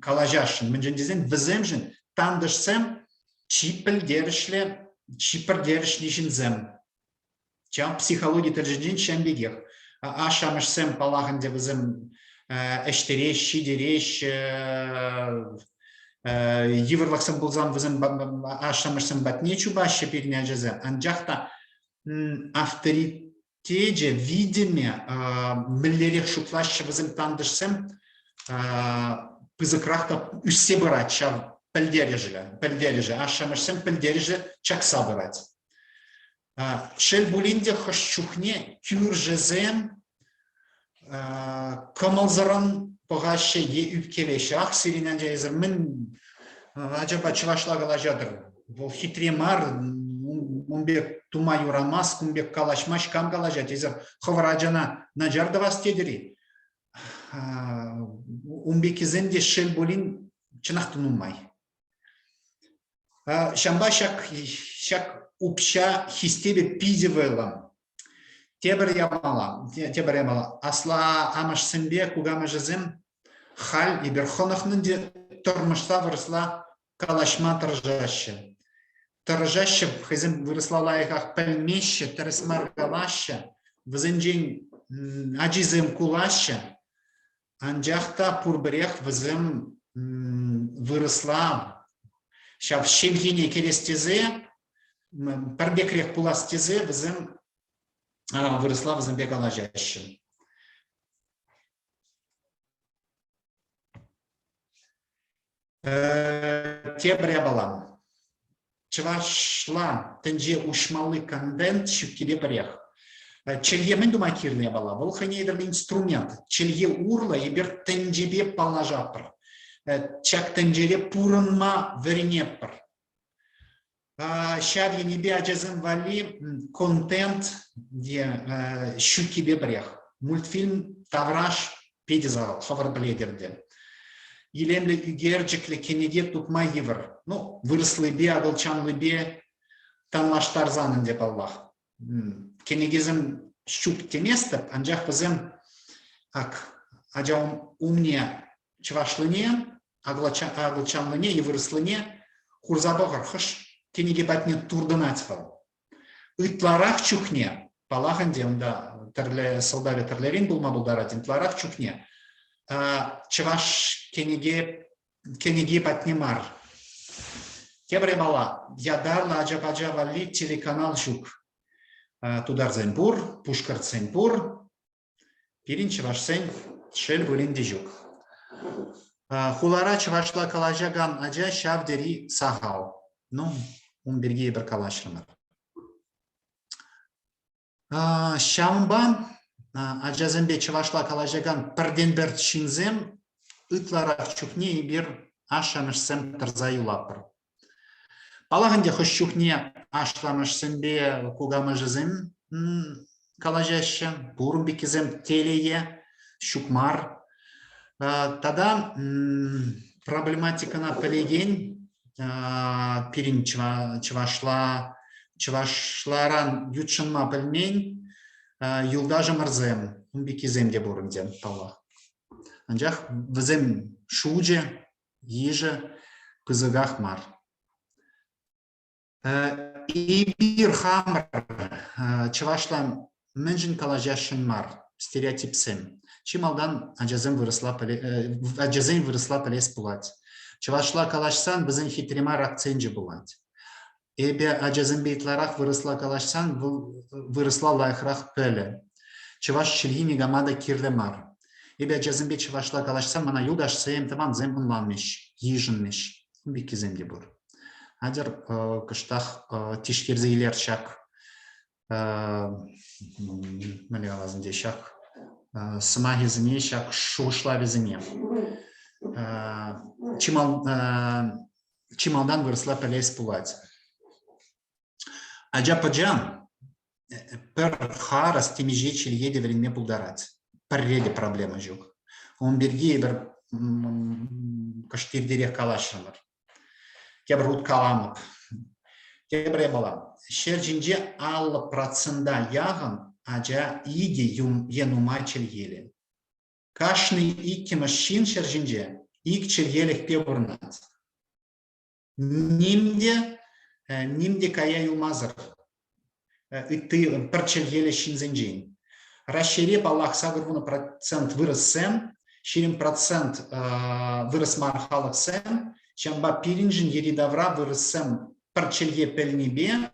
калаҫасшӑн. Мӗншӗн тесен вӗсемшӗн тантӑшсем чи пӗлтерӗшлӗ, чи пӗлтерӗшлӗ ҫынсем. Ҫав психологи тӗлӗшӗнчен ҫавӑн пекех. Ашшӗ-амӑшсем, паллах ӗнтӗ, вӗсем ӗҫтереҫ, ҫитереҫ, йывӑрлӑхсем пулсан вӗсем ашшӗ-амӑшсем патне чупаҫҫӗ пирӗн ачасем. Анчах та авторитечӗ, витӗмӗ мӗнлерех шутлаҫҫӗ вӗсем тантӑшсем пысӑкрах та ӳссе пырать ҫав пӗлтерӗшӗ, пӗлтерӗшӗ, ашшӗ-амӑшсем пӗлтерӗшӗ чакса пырать. Шел пулин те хӑш чухне кӳршӗсем кӑмӑлсӑррӑн пӑхаҫҫӗ е ӳпкелеҫҫӗ. Ах, сирӗн ача эсӗр мӗн ачапа чӑвашла калаҫатӑр? Вӑл хитре мар, ун пек тума юрамасть, кун пек калаҫмасть, кам калаҫать? Эсӗр хӑвӑр ачана начар тӑвас тетӗр-и? Ун пеккисем те шел пулин чӑнах та нумай. Ҫавӑнпа ҫак, ҫак укҫа хистевӗ питӗ вӑйлӑ. Тепӗр япала, тепӗр япала. Асла амӑшсемпе кукамӑшӗсем халь эпир хӑнӑхнӑ ӗнтӗ тӑрмӑшса вырӑсла калаҫма тӑрӑшаҫҫӗ. Тӑрӑшаҫҫӗ, хӑйсем вырӑсла лайӑхах пӗлмеҫҫӗ, тӗрӗс мар калаҫҫӗ. Вӗсенчен ачисем кулаҫҫӗ. Анчах та пурпӗрех вӗсем вырӑсла ҫав ҫемьене кӗрес тесе, пӗр пекрех пулас тесе вӗсем вырӑсла вӗсемпе калаҫаҫҫӗ. Тепӗр япала. Чӑвашла тӗнче уҫмалли контент ҫуккипе пӗрех. Чӗлхе мӗн тума кирлӗ япала? Вӑл хӑйне евӗрлӗ инструмент. Чӗлхе урлӑ эпир тӗнчепе паллашатпӑр. Ҫак тӗнчере пурӑнма вӗренетпӗр. Ҫав енӗпе ачасем валли контент е ҫуккипе пӗрех. Мультфильм тавраш питӗ сахал, хӑвӑр пӗлетӗр те. Илемлӗ ӳкерчӗклӗ кӗнеке тупма йывӑр. Ну, вырӑслипе, акӑлчанлипе танлаштарсан ӗнтӗ паллах. Кӗнекесем ҫук теместӗп, анчах вӗсем ак ача умне чӑвашлине, акӑлчанлине е вырӑслине хурса пӑхӑр, хӑш кӗнеке патне туртӑнать вӑл. Ытларах чухне, паллах ӗнтӗ, унта тӗрлӗ сӑлтавӗ тӗрлӗрен пулма пултарать, ытларах чухне чӑваш кӗнеке кӗнеки патне мар. Тепӗр япала, ятарлӑ ача-пача валли телеканал ҫук. Тутарсен пур, пушкӑртсен пур, Пирӗн чӑвашсен шел пулин те ҫук. Хулара чӑвашла калаҫакан ача ҫав тери сахал. Ну, ун пирки эпир калаҫрӑмӑр. Ҫавӑнпа ачасемпе чӑвашла калаҫакан пӗртен-пӗр ҫынсем ытларах чухне эпир ашшӗ-амӑшсем тӑрса юлатпӑр. Паллах ӗнтӗ, хӑш чухне ашламӑшсемпе кукамӑшӗсем калаҫаҫҫӗ, пур пеккисем телее, ҫук мар. Тата проблематикӑна пӗлекен пирӗн чӑвашла чӑвашларан ютшӑнма пӗлмен юлташӑмӑрсем, ун пеккисем те пур ӗнтӗ, паллах. Анчах вӗсем шучӗ йышӗ пысӑках мар. Эпир хамӑр чӑвашла мӗншӗн калаҫасшӑн мар стереотипсем. Чи малтан ачасем вырӑсла ачасен вырӑсла пӗлес пулать. Чӑвашла калаҫсан вӗсен хитре мар акценчӗ пулать. Эпӗ ачасемпе ытларах вырӑсла калаҫсан вӑл вырӑсла лайӑхрах пӗлӗ. Чӑваш чӗлхи никама та кирлӗ мар. Эпӗ ачасемпе чӑвашла калаҫсан мана юлташсем, тӑвансем ӑнланмӗҫ, йышӑнмӗҫ. Ун пеккисем те пур. Атьӑр кӑштах тишкерсе илер ҫак мӗнле калас ӗнтӗ ҫак сӑмахӗсене, ҫак шухӑшлавӗсене. Чи, мал, чи малтан вырӑсла пӗлес пулать. Ача-пӑча пӗр харӑс темиҫе чӗлхе те вӗренме пултарать. Пӗрре те проблема ҫук. Ун пирки эпир кӑшт иртерех калаҫрӑмӑр. Тепӗр хут каламӑп. Тепӗр япала. Ҫӗр ҫинче 50 процента яхӑн ача икӗ е нумай чӗлхеллӗ. Кашни иккӗмӗш ҫын ҫӗр ҫинче ик чӗлхелӗхпе пурӑнать. Ним те, ним те кая юлмасӑр ытти пӗр чӗлхеллӗ ҫынсенчен. Раҫҫейре, паллах, 80% вырӑссем, 20% вырӑс мар халӑхсем, ҫавӑнпа пирӗншӗн йӗри-тавра вырӑссем пӗр чӗлхе пӗлнипе,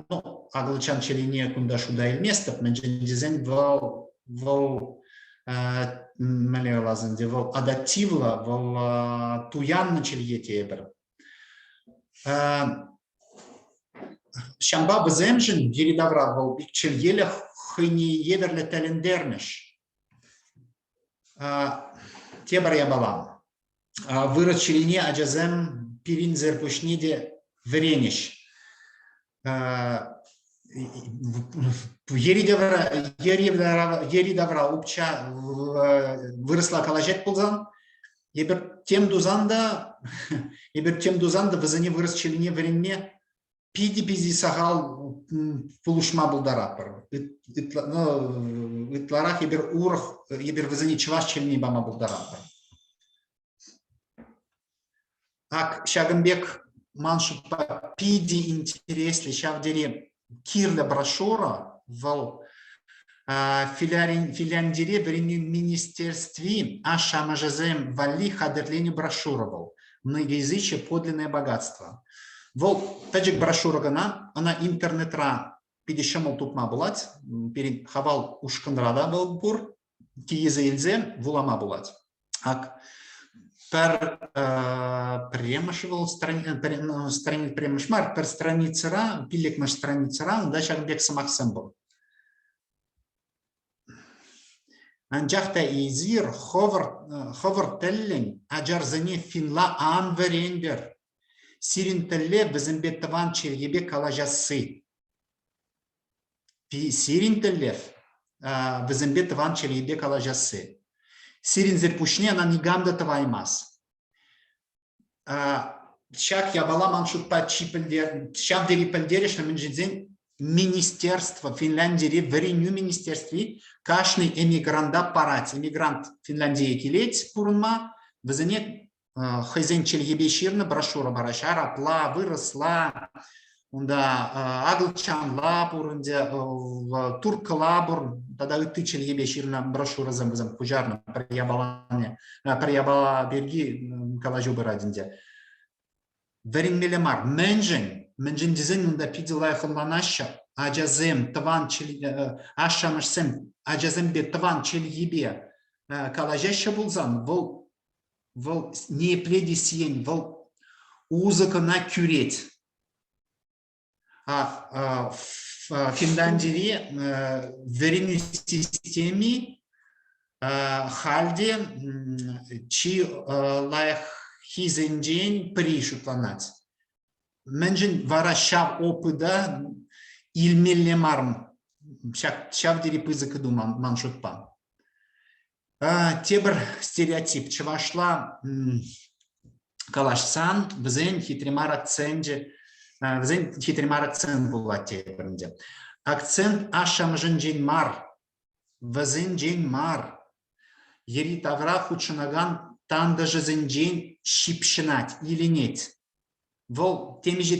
ну, акӑлчан чӗлхине кунта шута илместӗп, мӗншӗн тесен вӑл мӗнле калас ӗнтӗ, вӑл адаптивлӑ, вӑл туяннӑ чӗлхе тейӗпӗр. Ҫавӑнпа вӗсемшӗн йӗри-тавра вӑл ик чӗлхелӗх хӑйне евӗрлӗ тӗлӗнтермӗш. Тепӗр япала. Вырӑс чӗлхине ачасем пирӗнсӗр пуҫне те вӗренӗҫ. Йӗри-тавра укҫа вырӑсла калаҫать пулсан, эпир тем тусан та эпир тем тусан та вӗсене вырӑс чӗлхине вӗренме питӗ-питӗ сахал пулӑшма пултаратпӑр. Ытларах эпир урӑх, эпир вӗсене чӑваш чӗлхине пама пултаратпӑр. Ак ҫакӑн пек ман шутпа питӗ интереслӗ ҫав тери кирлӗ брошюра вӑл Финляндире вӗренӳ министерстви ашшӗ-амӑшӗсем валли хатӗрленӗ брошюра вӑл. Многоязычие подлинное богатство. Вӑл пӗчӗк брошюра кӑна, ӑна интернетра питӗ ҫӑмӑл тупма пулать. Пирӗн Хавал ушкӑнра та вӑл пур. Тиесе илсе вулама пулать. Ак пӗр пӗрремӗш вӑл страни пӗрремӗш мар, пӗр страницӑра, пиллӗкмӗш страницӑра унта ҫакӑн пек сӑмахсем пур. Анчах та эсир хӑвӑр тӗллӗн ачарсене финла ан вӗрентӗр. Сирӗн тӗллев вӗсемпе тӑван чӗлхепе калаҫасси. Сирӗн тӗллев вӗсемпе тӑван чӗлхепе калаҫасси. Сирӗнсӗр пуҫне ӑна никам та тӑваймасть. Ҫак япала ман шутпа чи пӗлтер, ҫав тери пӗлтерӗшлӗ, мӗншӗн тесен министерство, Финляндире вӗренӳ министерстви кашни эмигранта парать. Эмигрант Финляндие килет пурӑнма, вӗсене хӑйсен чӗлхипе ҫырнӑ брошюра параҫҫӗ. Арабла, вырӑсла, унта акӑлчанла пур ӗнтӗ, турккӑла пур тата ытти чӗлхепе ҫырнӑ брошюрӑсем вӗсем куҫарнӑ пӗр япалане, пӗр япала пирки калаҫу пырать ӗнтӗ. Вӗренмелле мар. Мӗншӗн? Мӗншӗн тесен унта питӗ лайӑх ӑнланаҫҫӗ. Ачасем тӑван ашшӗ-амӑшсем ачасемпе тӑван чӗлхипе калаҫаҫҫӗ пулсан, вӑл вӑл ниепле те сиен, вӑл усӑ кӑна кӳрет. А Финляндире вӗренӳ системи халь те чи лайӑххисенчен пӗри шутланать. Мӗншӗн вара ҫав опыта илмелле мар? Ҫав тери пысӑк ыйту ман шутпа. Тепӗр стереотип чӑвашла калаҫсан вӗсен хитре мар акценчӗ, вӗсен хитре мар акцент пулать тепӗр ӗнтӗ. Акцент ашшӗ-амӑшӗнчен мар, вӗсенчен мар, йӗри-тавра хутшӑнакан тантӑшӗсенчен ҫыпҫӑнать, иленет. Вӑл темиҫе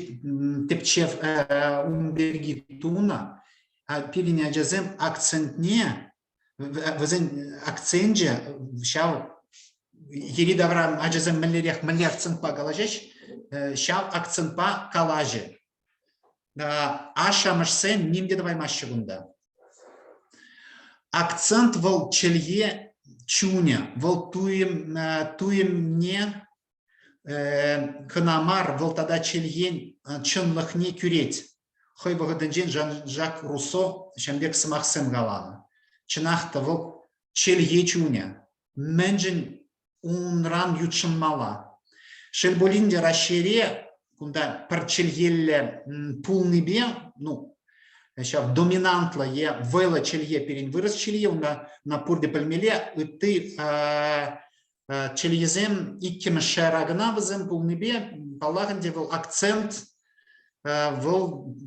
тӗпчев ун пирки тунӑ, пирӗн ачасем акцентне вӗсен акценчӗ ҫав йӗри-тавра ачасем мӗнлерех мӗнле акцентпа калаҫаҫ, ҫав акцентпа калаҫӗ. Ашшӗ-амӑшсем ним те тӑваймаҫҫӗ кунта. Акцент вӑл чӗлхе чунӗ, вӑл туйӑм туйӑмне кӑна мар, вӑл тата чӗлхен чӑнлӑхне кӳрет. Хӑй вӑхӑтӗнчен Жан-Жак Руссо ҫавӑн пек сӑмахсем каланӑ. Чӑнах та вӑл чӗлхе чунӗ. Мӗншӗн унран ютшӑнмалла? Шел пулин те Раҫҫейре кунта пӗр чӗлхеллӗ пулнипе, ну, ҫав доминантлӑ е вӑйлӑ чӗлхе пирӗн вырӑс чӗлхи, унта ӑна пурте пӗлмелле, ытти чӗлхесем иккӗмӗш шайра кӑна вӗсем пулнипе, паллах ӗнтӗ, вӑл акцент, вӑл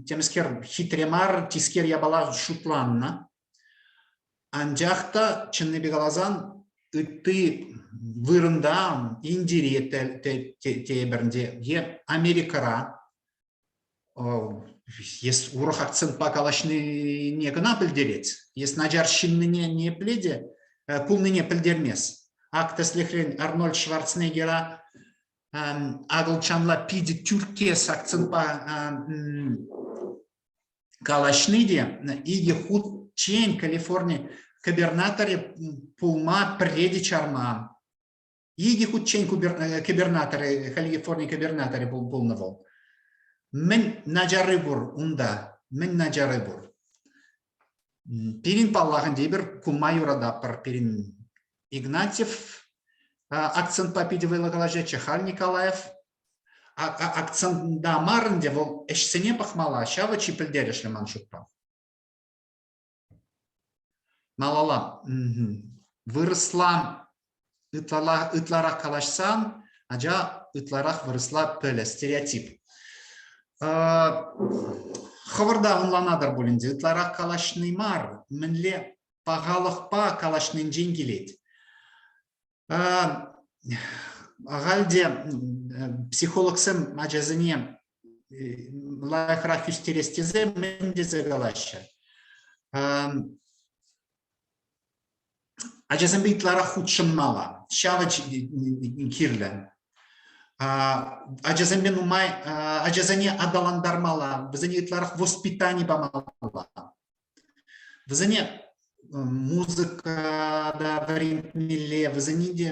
темӗскер хитре мар, тискер япала шутланнӑ. Анчах та, чӑннипе каласан, ытти вырӑнта, Индире тейӗпӗр ӗнтӗ, е Америкӑра. Эс урӑх акцентпа калаҫнине кӑна пӗлтерет. Эс начар ҫыннине ниепле те пулнине пӗлтермест. Ак тӗслӗхрен Арнольд Шварценеггера акӑлчанла питӗ тӳрккес акцентпа калаҫни те икӗ хутчен Калифорни кӗпернаторӗ пулма пӗрре те чарман. Икӗ хутчен кӗпернаторӗ, Калифорни кӗпернаторӗ пулнӑ вӑл. Мӗн начарри пур унта? Мӗн начарри пур? Пирӗн, паллах, ӗнтӗ эпир кулма юрататпӑр. Пирӗн Игнатьев акцентпа питӗ вӑйлӑ калаҫатчӗ. Халь Николаев акцента мар ӗнтӗ вӑл ӗҫсене пӑхмалла. Ҫавӑ чи пӗлтерӗшлӗ ман шутпа. Малалла. Вырӑсла ытларах калаҫсан ача ытларах вырӑсла пӗлӗ, стереотип. Хӑвӑр та ӑнланатӑр пуль ӗнтӗ, ытларах калаҫни мар, мӗнле пахалӑхпа калаҫнинчен килет. Ахаль те психологсем ачасене лайӑхрах ӳстерес тесе мӗн тесе калаҫҫӗ? Ачасемпе ытларах хутшӑнмалла. Ҫавӑ кирлӗ. Ачасемпе нумай ачасене аталантармалла, вӗсене ытларах воспитани памалла. Вӗсене музыка та вӗрентмелле, вӗсене те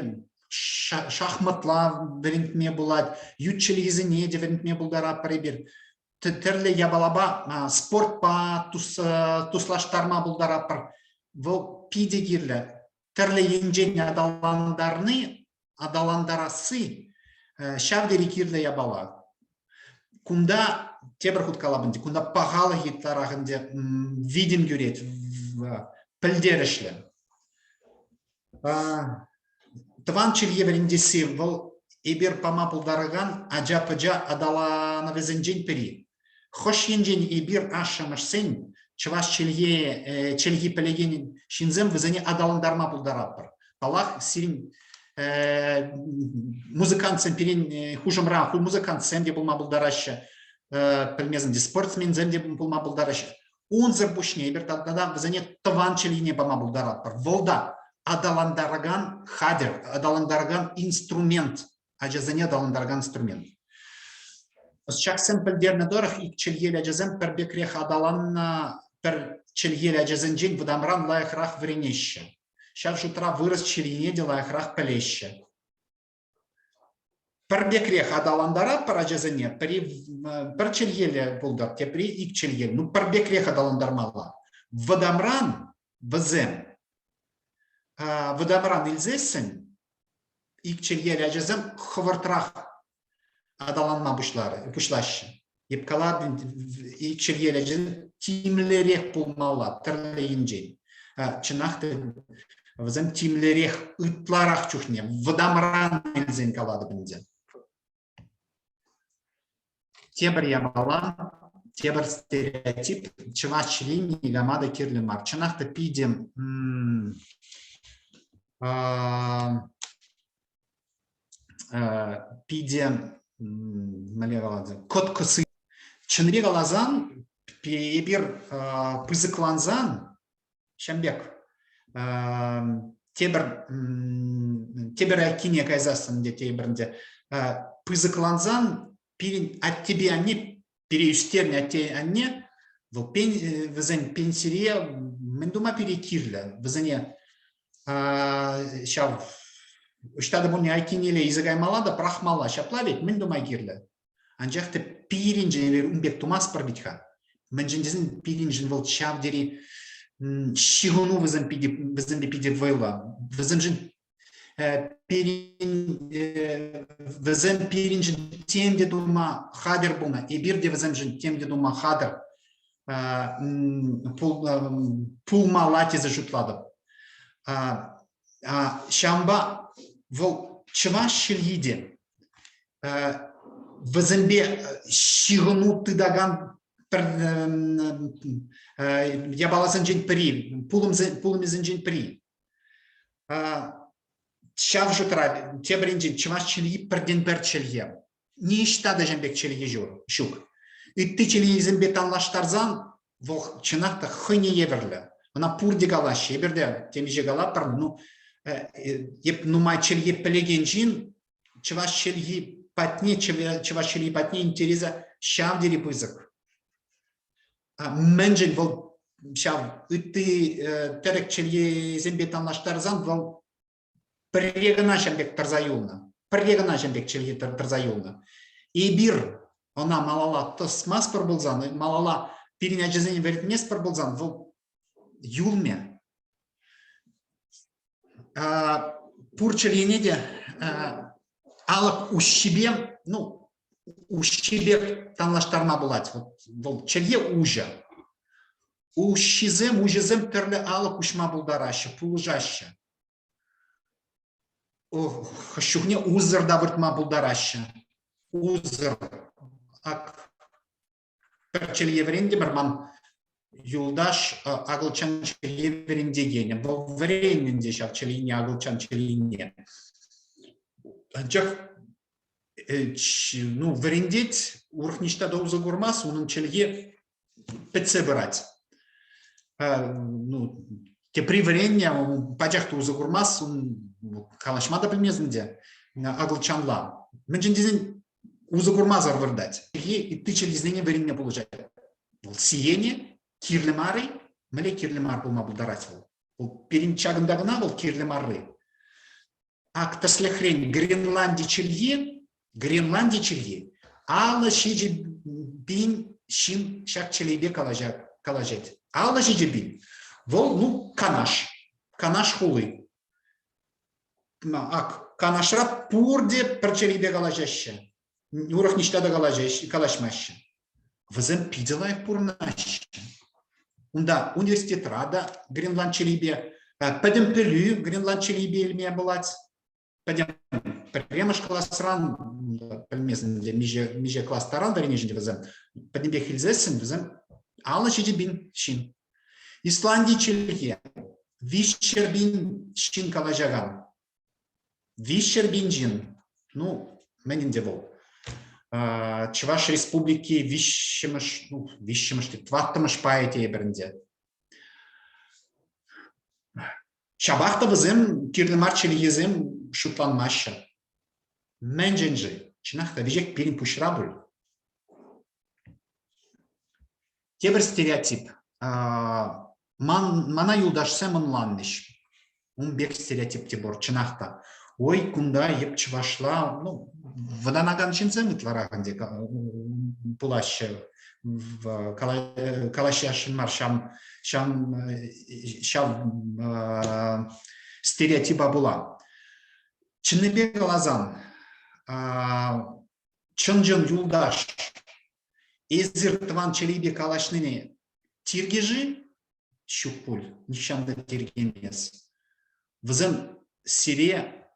шахматла вӗрентме пулать, ют чӗлхесене те вӗрентме пултаратпӑр эпир. Тӗрлӗ япалапа, спортпа туслаштарма пултаратпӑр. Вӑл питӗ кирлӗ. Тӗрлӗ енчен аталантарни, аталантарасси ҫав тери кирлӗ япала. Кунта тепӗр хут калап ӗнтӗ, кунта пахалӑх ытларах ӗнтӗ витӗм кӳрет, пӗлтерӗшлӗ. Тӑван чӗлхе вӗрентесси вӑл эпир пама пултаракан ача-пӑча аталанӑвӗсенчен пӗри. Хӑш енчен эпир ашшӗ-амӑшсен чӑваш чӗлхе чӗлхи пӗлекен ҫынсем вӗсене аталантарма пултаратпӑр. Паллах, сирӗн музыкантсем пирӗн хушӑмра музыкантсем те пулма пултараҫҫӗ, пӗлмесен те спортсменсем те пулма пултараҫҫӗ. Унсӑр пуҫне эпир тата вӗсене тӑван чӗлхене пама пултаратпӑр. Вӑл та аталантаракан хатӗр, аталантаракан инструмент, ачасене аталантаракан инструмент. Ӑсчахсем пӗлтернӗ тӑрӑх, ик чӗлхеллӗ ачасем пӗр пекрех аталаннӑ пӗр чӗлхеллӗ ачасенчен вӑтамран лайӑхрах вӗренеҫҫӗ. Ҫав шутра вырӑс чӗлхине те лайӑхрах пӗлеҫҫӗ. Пӗр пекрех аталантаратпӑр ачасене, пӗри пӗр чӗлхеллӗ пултӑр, тепри ик чӗлхеллӗ. Ну, пӗр пекрех аталантармалла. Вӑтамран вӗсем вӑтамран илсессӗн ик чӗлхеллӗ ачасем хӑвӑртрах аталанма пуҫлаҫҫӗ. Эп калатӑп, ик чӗлхеллӗ ачасем тимлӗрех пулмалла тӗрлӗ енчен. Чӑнах та вӗсем тимлӗрех ытларах чухне вӑтамран илсен калатӑп ӗнтӗ. Тепӗр япала, тепӗр стереотип чӑваш чӗлхи никама та кирлӗ мар. Чӑнах та питӗ питӗ мӗнле калатӑн, кӑткӑс. Чӑнри каласан, эпир пысӑклансан ҫам пек тепӗр тепӗр айккине кайсассӑн те тепӗрӗнче пысӑклансан пирӗн аттепе анне пире ӳстернӗ атте анне вӑл вӗсен пенсире мӗн тума пире кирлӗ вӗсене ҫав ӑҫта та пулин айккинелле илсе каймалла та пӑрахмалла ҫапла ведь мӗн тума кирлӗ Анчах та пирӗншӗн эпир ун пек тумастпӑр вӗт-ха. Мӗншӗн тесен пирӗншӗн вӑл ҫав тери ҫыхӑну вӗсем питӗ, вӗсемпе питӗ вӑйлӑ. Вӗсемшӗн пирӗн вӗсем пирӗншӗн тем те тума хатӗр пулнӑ. Эпир те вӗсемшӗн тем те тума хатӗр пулмалла тесе шутлатӑп. Ҫавӑнпа вӑл чӑваш чӗлхи те вӗсемпе ҫыхӑну тытакан пӗр япаласенчен пӗри, пулӑмӗсенчен пӗри. Ҫав шутра тепӗр енчен чӑваш чӗлхи пӗртен-пӗр чӗлхе. Ниҫта та ҫын пек чӗлхе ҫук. Ытти чӗлхесемпе танлаштарсан вӑл чӑнах та хӑйне евӗрлӗ. Ӑна пурте калаҫҫӗ. Эпир те темиҫе калатпӑр. Ну, эп нумай чӗлхе пӗлекен ҫын чӑваш чӗлхи патне чӑваш чӗлхи патне интересӗ ҫав тери пысӑк. Мӗншӗн вӑл ҫав ытти тӗрӗк чӗлхисемпе танлаштарсан вӑл пӗрре кӑна ҫав пек тӑрса юлнӑ. Пӗрре кӑна ҫав пек чӗлхе тӑрса юлнӑ. Эпир ӑна малалла тӑсмастпӑр пулсан, малалла пирӗн ачасене вӗрентместпӗр пулсан, вӑл юлмӗ. Пур чӗлхене те алӑк уҫҫипе, ну, уҫҫипе танлаштарма пулать. Вот вӑл чӗлхе уҫӑ. Уҫҫисем, уҫӑсем тӗрлӗ алӑк уҫма пултараҫҫӗ, пулӑшаҫҫӗ. Хӑш чухне усӑр та выртма пултараҫҫӗ. Усӑр. Ак пӗр чӗлхе вӗрентӗмӗр, ман юлташ акӑлчан чӗлхи вӗрентекенӗ. Вӑл вӗреннӗ ӗнтӗ ҫав чӗлхене, акӑлчан чӗлхине. Анчах ну, вӗрентет, урӑх ниҫта та усӑ курмасть, унӑн чӗлхи пӗтсе пырать. Ну, тепри вӗреннӗ, пачах та усӑ курмасть, ун калаҫма та пӗлмест ӗнтӗ акӑлчанла. Мӗншӗн тесен усӑ курмасӑр выртать. Чӗлхе ытти чӗлхесене вӗренме пулӑшать. Вӑл сиенӗ кирлӗ мар-и? Мӗнле кирлӗ мар пулма пултарать вӑл? Вӑл пирӗн ҫакӑнта кӑна вӑл кирлӗ марри. Ак тӗслӗхрен Гренланди чӗлхи, Гренланди чӗлхи 57 000 ҫын ҫак чӗлхепе калаҫать. 57 000. Вӑл, ну, Канаш. Канаш хули. Ак, Канашра пурте пӗр чӗлхепе калаҫаҫҫӗ. Урӑх ниҫта та калаҫмаҫҫӗ. Вӗсем питӗ лайӑх пурӑнаҫҫӗ. Унта университетра та гренланд чӗлхипе, пӗтӗм пӗлӳ гренланд чӗлхипе илме пулать. Пӗтӗм пӗрремӗш класран пӗлмесен те миҫе, миҫе класс таран вӗренеҫҫӗ вӗсем. Пӗтӗмпех илсессӗн вӗсем 57 000 ҫын. Исланди чӗлхи 300 000 ҫын калаҫакан. 300 000 ҫын. Ну, мӗн ӗнтӗ вӑл? Чӑваш Республики виҫҫӗмӗш, ну, виҫҫӗмӗш, тӑваттӑмӗш пайӗ тейӗпӗр ӗнтӗ. Ҫапах та вӗсем кирлӗ мар чӗлхесем шутланмаҫҫӗ. Мӗншӗн-ши? Чӑнах та веҫех пирӗн пуҫра пуль. Тепӗр стереотип. Ман, мана юлташсем ӑнланмӗҫ. Ун пек стереотип те пур, чӑнах та. Ой, кунта эп чӑвашла, ну, вӑтанакан ҫынсем ытларах ӗнтӗ пулаҫҫӗ. Калаҫасшӑн мар ҫав, ҫав, ҫав стереотипа пула. Чӑннипе каласан, чӑн-чӑн юлташ эсир тӑван чӗлхепе калаҫнине тиркӗ-ши? Ҫук пуль, нихҫан та тиркемес. Вӗсем сире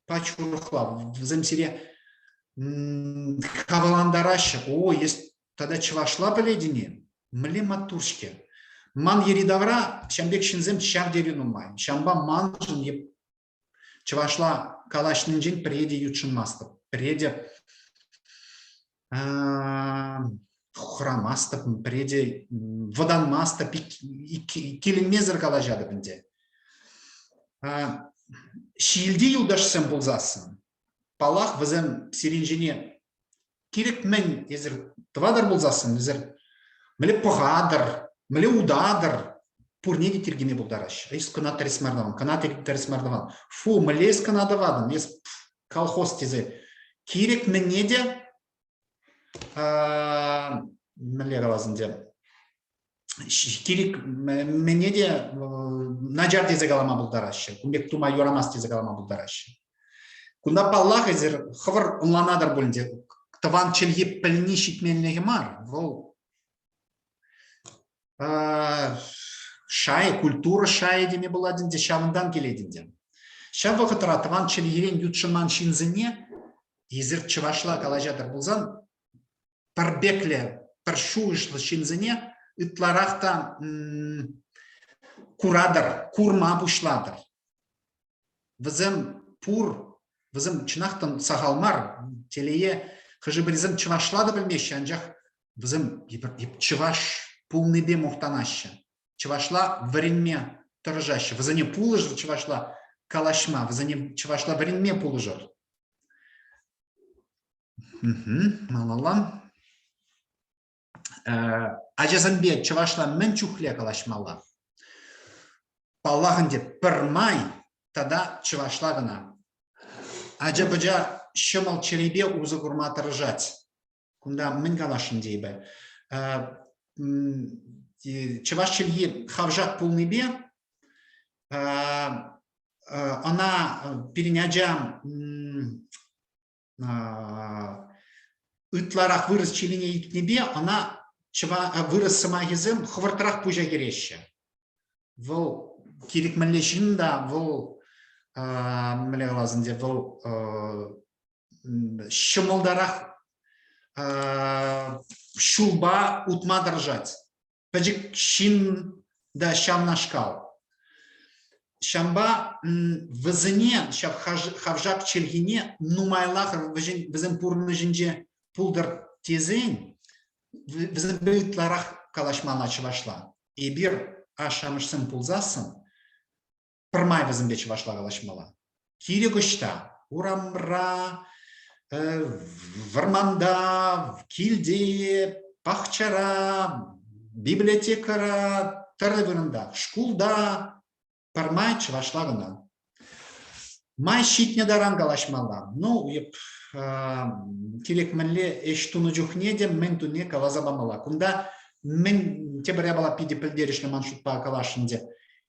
пач урӑхла, вӗсем сире хавхалантараҫҫӗ. О, эс тата чӑвашла пӗлетӗн-и? Мӗнле маттур-ҫке. Ман йӗри-тавра ҫавӑн пек ҫынсем ҫав тери нумай. Ҫавӑнпа маншӑн чӑвашла калаҫнинчен пӗрре те ютшӑнмастӑп, пӗрре те хӑрамастӑп, пӗрре те вӑтанмастӑп, иккӗленмесӗр калаҫатӑп ӗнтӗ. Ҫиелти юлташсем пулсассӑн, паллах, вӗсем сирӗн ҫине кирек мӗн эсир тӑватӑр пулсассӑн, эсир мӗнле пӑхатӑр, мӗнле утатӑр, пурне те тиркеме пултараҫҫӗ. Эс кӑна тӗрӗс мар тӑван, кӑна тӗрӗс мар тӑван. Фу, мӗнле эс кӑна тӑватӑн, эс колхоз тесе. Кирек мӗнне те мӗнле калас ӗнтӗ, кирек мӗне те начар тесе калама пултараҫҫӗ. Кун пек тума юрамасть тесе калама пултараҫҫӗ. Кунта паллах эсир хӑвӑр ӑнланатӑр пуль ӗнтӗ, тӑван чӗлхе пӗлни ҫитменлӗхӗ мар, вӑл шай, культура шайӗ теме пулать ӗнтӗ, ҫавӑнтан килет ӗнтӗ. Ҫав вӑхӑтра тӑван чӗлхерен ютшӑнман ҫынсене эсир чӑвашла калаҫатӑр пулсан пӗрпеклӗ, пӗр шухӑшлӑ ҫынсене ытларах та куратӑр, курма пуҫлатӑр. Вӗсем пур, вӗсем чӑнах та сахал мар. Телее, хӑшӗ-пӗрисем чӑвашла та пӗлмеҫҫӗ, анчах Вӗсем чӑваш пулнипе мухтанаҫҫӗ. Чӑвашла вӗренме тӑрӑшаҫҫӗ. Вӗсене пулӑшӑр чӑвашла калаҫма, вӗсене чӑвашла вӗренме пулӑшӑр. Малалла. Ачасемпе чӑвашла мӗн чухлӗ калаҫмалла? Паллах ӗнтӗ, пӗрмай тата чӑвашла кӑна. Ача-пӑча ҫӑмӑл чӗрепе усӑ курма тӑрӑшать. Кунта мӗн каласшӑн тейӗпӗр. Чӑваш чӗлхи хавшак пулнипе ӑна пирӗн ача ытларах вырӑс чӗлхине илтнипе ӑна вырӑс сӑмахӗсем хӑвӑртрах пуҫа кӗреҫҫӗ. Вӑл кирек мӗнле ҫын та вӑл мӗнле калас ӗнтӗ, вӑл ҫӑмӑлтарах ҫулпа утма тӑрӑшать. Пӗчӗк ҫын та ҫавнашкал. Ҫавӑнпа вӗсене ҫав хавшак чӗлхине нумайлах вӗсен пурнӑҫӗнче пултӑр тесен вӗсемпе ытларах калаҫмалла чӑвашла. Эпир ашшӗ-амӑшсем пулсассӑн пӗрмай вӗсемпе чӑвашла калаҫмалла. Кирек ӑҫта, урамра, вӑрманта, килте, пахчара, библиотекӑра, тӗрлӗ вырӑнта, шкулта пӗрмай чӑвашла кӑна. Май ҫитнӗ таран калаҫмалла. Ну, эп кирек мӗнле ӗҫ тунӑ чухне те мӗн тунине каласа памалла. Кунта мӗн тепӗр япала питӗ пӗлтерӗшлӗ ман шутпа каласшӑн те.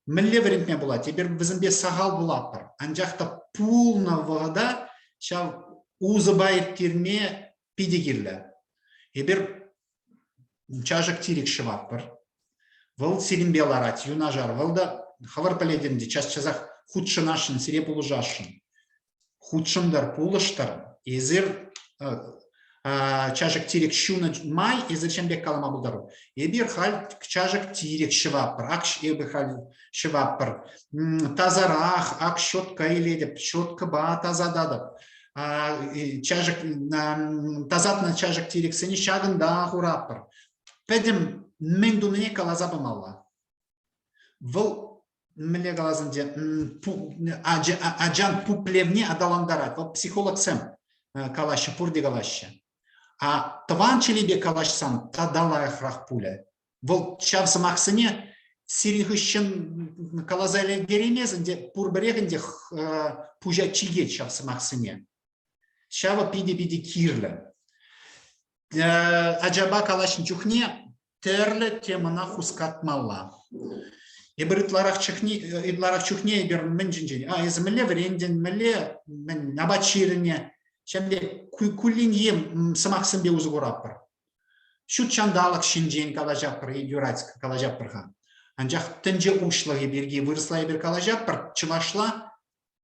Мӗнле вӗрентме пулать? Эпир вӗсемпе сахал пулатпӑр. Анчах та пулнӑ вӑхӑта ҫав усӑпа ирттерме питӗ кирлӗ. Эпир чашӑк-тирӗк ҫӑватпӑр. Вӑл сирӗнпе ларать юнашар. Вӑл та хӑвӑр пӗлетӗр ӗнтӗ, час-часах хутшӑнасшӑн, сире пулӑшасшӑн. Хутшӑнтӑр, пулӑштӑр. Эсир чашӑк-тирӗк ҫунӑ май эсир ҫын пек калама пултарӑр. Эпир халь чашӑк-тирӗк ҫӑватпӑр, ак эпир халь ҫӑватпӑр. Тасарах, ак щетка илетӗп, щеткӑпа тасататӑп. Чашӑк тасатнӑ чашӑк-тирӗксене ҫакӑнта хуратпӑр. Пӗтӗм мӗн тунине каласа памалла. Вӑл мӗнле калас ӗнтӗ, ачан пуплевне аталантарать. Вӑл психологсем калаҫҫӗ, пурте калаҫҫӗ. А тӑван чӗлхепе калаҫсан тата лайӑхрах пулӗ. Вӑл ҫав сӑмахсене сирӗн хыҫҫӑн каласа илтереймест ӗнтӗ, пурпӗрех ӗнтӗ пуҫа чикет ҫав сӑмахсене. Ҫавӑ питӗ-питӗ кирлӗ. Ачапа калаҫнӑ чухне тӗрлӗ темӑна хускатмалла. Эпир ытларах чухне, ытларах чухне эпир мӗн ҫинчен? А, эсӗ мӗнле вӗрентӗн, мӗнле мӗн апат ҫирӗнне? Ҫавӑн пек кулленхи сӑмахсемпе усӑ куратпӑр. Ҫут ҫанталӑк ҫинчен калаҫатпӑр, юрать калаҫатпӑр-ха. Анчах тӗнче уҫлӑхӗ пирки вырӑсла эпир калаҫатпӑр, чӑвашла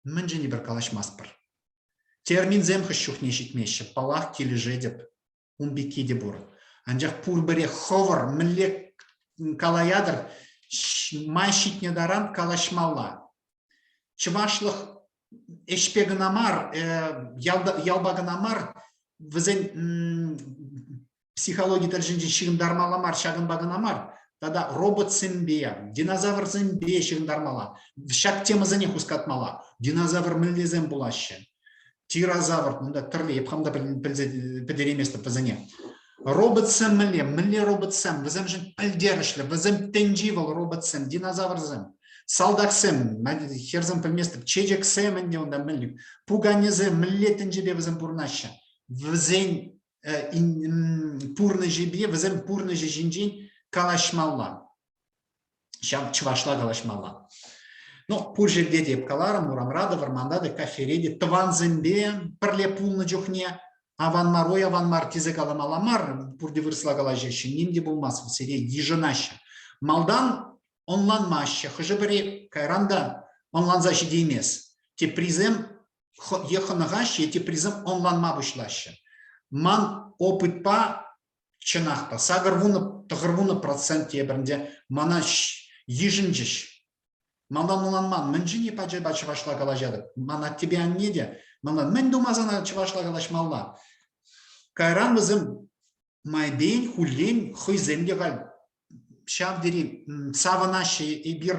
мӗншӗн эпир калаҫмастпӑр? Терминсем хӑш чухне ҫитмеҫҫӗ, паллах, килӗшетӗп. Ун пекки те пур. Анчах пурпӗрех хӑвӑр мӗнле калаятӑр, май ҫитнӗ таран калаҫмалла. Чӑвашлӑх ӗҫпе кӑна мар, ялпа кӑна мар, вӗсен психологи тӗлӗшӗнчен ҫыхӑнтармалла мар, ҫакӑнпа кӑна мар, тата роботсемпе, динозаврсемпе ҫыхӑнтармалла. Ҫак темӑсене хускатмалла. Динозавр мӗнлесем пулаҫҫӗ? Тирозавр, унта тӗрлӗ, эп хам та пӗлсе пӗтерейместӗп вӗсене. Роботсем мӗнле? Мӗнле роботсем? Вӗсемшӗн пӗлтерӗшлӗ. Вӗсем тӗнчи вӑл роботсем, динозаврсем. Салтаксем, хӗрсем пӗлместӗп, чечексем ӗнтӗ унта мӗнле, пуканесем мӗнле тӗнчепе вӗсем пурӑнаҫҫӗ. Вӗсен пурнӑҫӗпе, вӗсем пурнӑҫӗ ҫинчен калаҫмалла. Ҫав чӑвашла калаҫмалла. Ну, пур ҫӗрте те эп каларӑм, урамра та, вӑрманта та, кафере те тӑвансемпе пӗрле пулнӑ чухне аван мар, ой, аван мар тесе каламалла мар, пурте вырӑсла калаҫаҫҫӗ, ним те пулмасть, сире йышӑнаҫҫӗ. Малтан ӑнланмаҫҫӗ, хӑшӗ-пӗри кайран та ӑнланса ҫитеймест. Теприсем е хӑнӑхаҫҫӗ, е теприсем ӑнланма пуҫлаҫҫӗ. Ман опытпа чӑнах та 80-90% тепӗр ӗнтӗ мана йышӑнчӗҫ. Малтан ӑнланман, мӗншӗн эп ачапа чӑвашла калаҫатӑп? Ман аттепе анне те мана мӗн тума сана чӑвашла калаҫмалла? Кайран вӗсем майӗпен, хуллен хӑйсем те халь ҫав тери савӑнаҫҫӗ эпир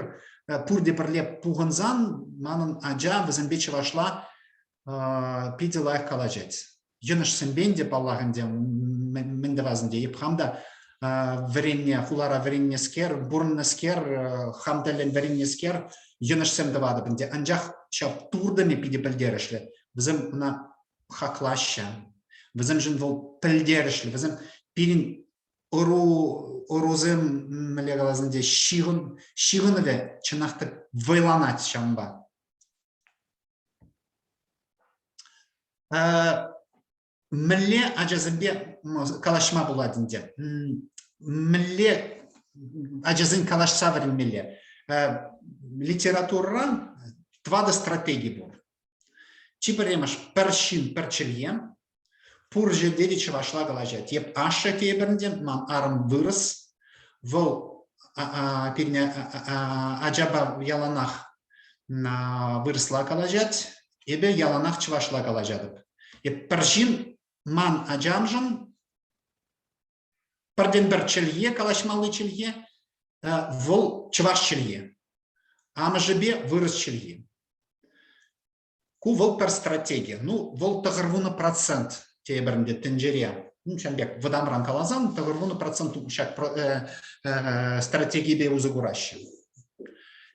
пурте пӗрле пухӑнсан манӑн ача вӗсемпе чӑвашла питӗ лайӑх калаҫать. Йӑнӑшсемпе те паллах ӗнтӗ мӗн тӑвас ӗнтӗ. Эп хам та вӗреннӗ, хулара вӗреннӗскер, пурӑннӑскер, хам тӗллӗн вӗреннӗскер йӑнӑшсем тӑватӑп ӗнтӗ. Анчах ҫав туртӑмӗ питӗ пӗлтерӗшлӗ. Вӗсем ӑна хаклаҫҫӗ. Вӗсемшӗн вӑл пӗлтерӗшлӗ. Вӗсем пирӗн ӑру ӑрусем мӗнле калас ӗнтӗ ҫыхӑн ҫыхӑнӑвӗ чӑнах та вӑйланать ҫавӑнпа. Мӗнле ачасемпе калаҫма пулать ӗнтӗ? Мӗнле ачасен калаҫса вӗренмелле? Литературӑра тӑватӑ стратеги пур. Чи пӗрремӗш пӗр ҫын, пӗр чӗлхе. Пур ҫӗрте те чӑвашла калаҫать. Эп ашшӗ тепӗр ӗнтӗ, ман арӑм вырӑс. Вӑл пирӗн ачапа яланах вырӑсла калаҫать. Эпӗ яланах чӑвашла калаҫатӑп. Эп пӗр ҫын ман ачамшӑн пӗртен-пӗр чӗлхе, калаҫмалли чӗлхе, вӑл чӑваш чӗлхи. Амӑшӗпе вырӑс чӗлхи. Ку вӑл пӗр стратеги. Ну, вӑл 90% тепӗр ӗнтӗ тӗнчере. Ну, ҫавӑн пек вӑтамран каласан, 90% ҫак стратегипе усӑ кураҫҫӗ.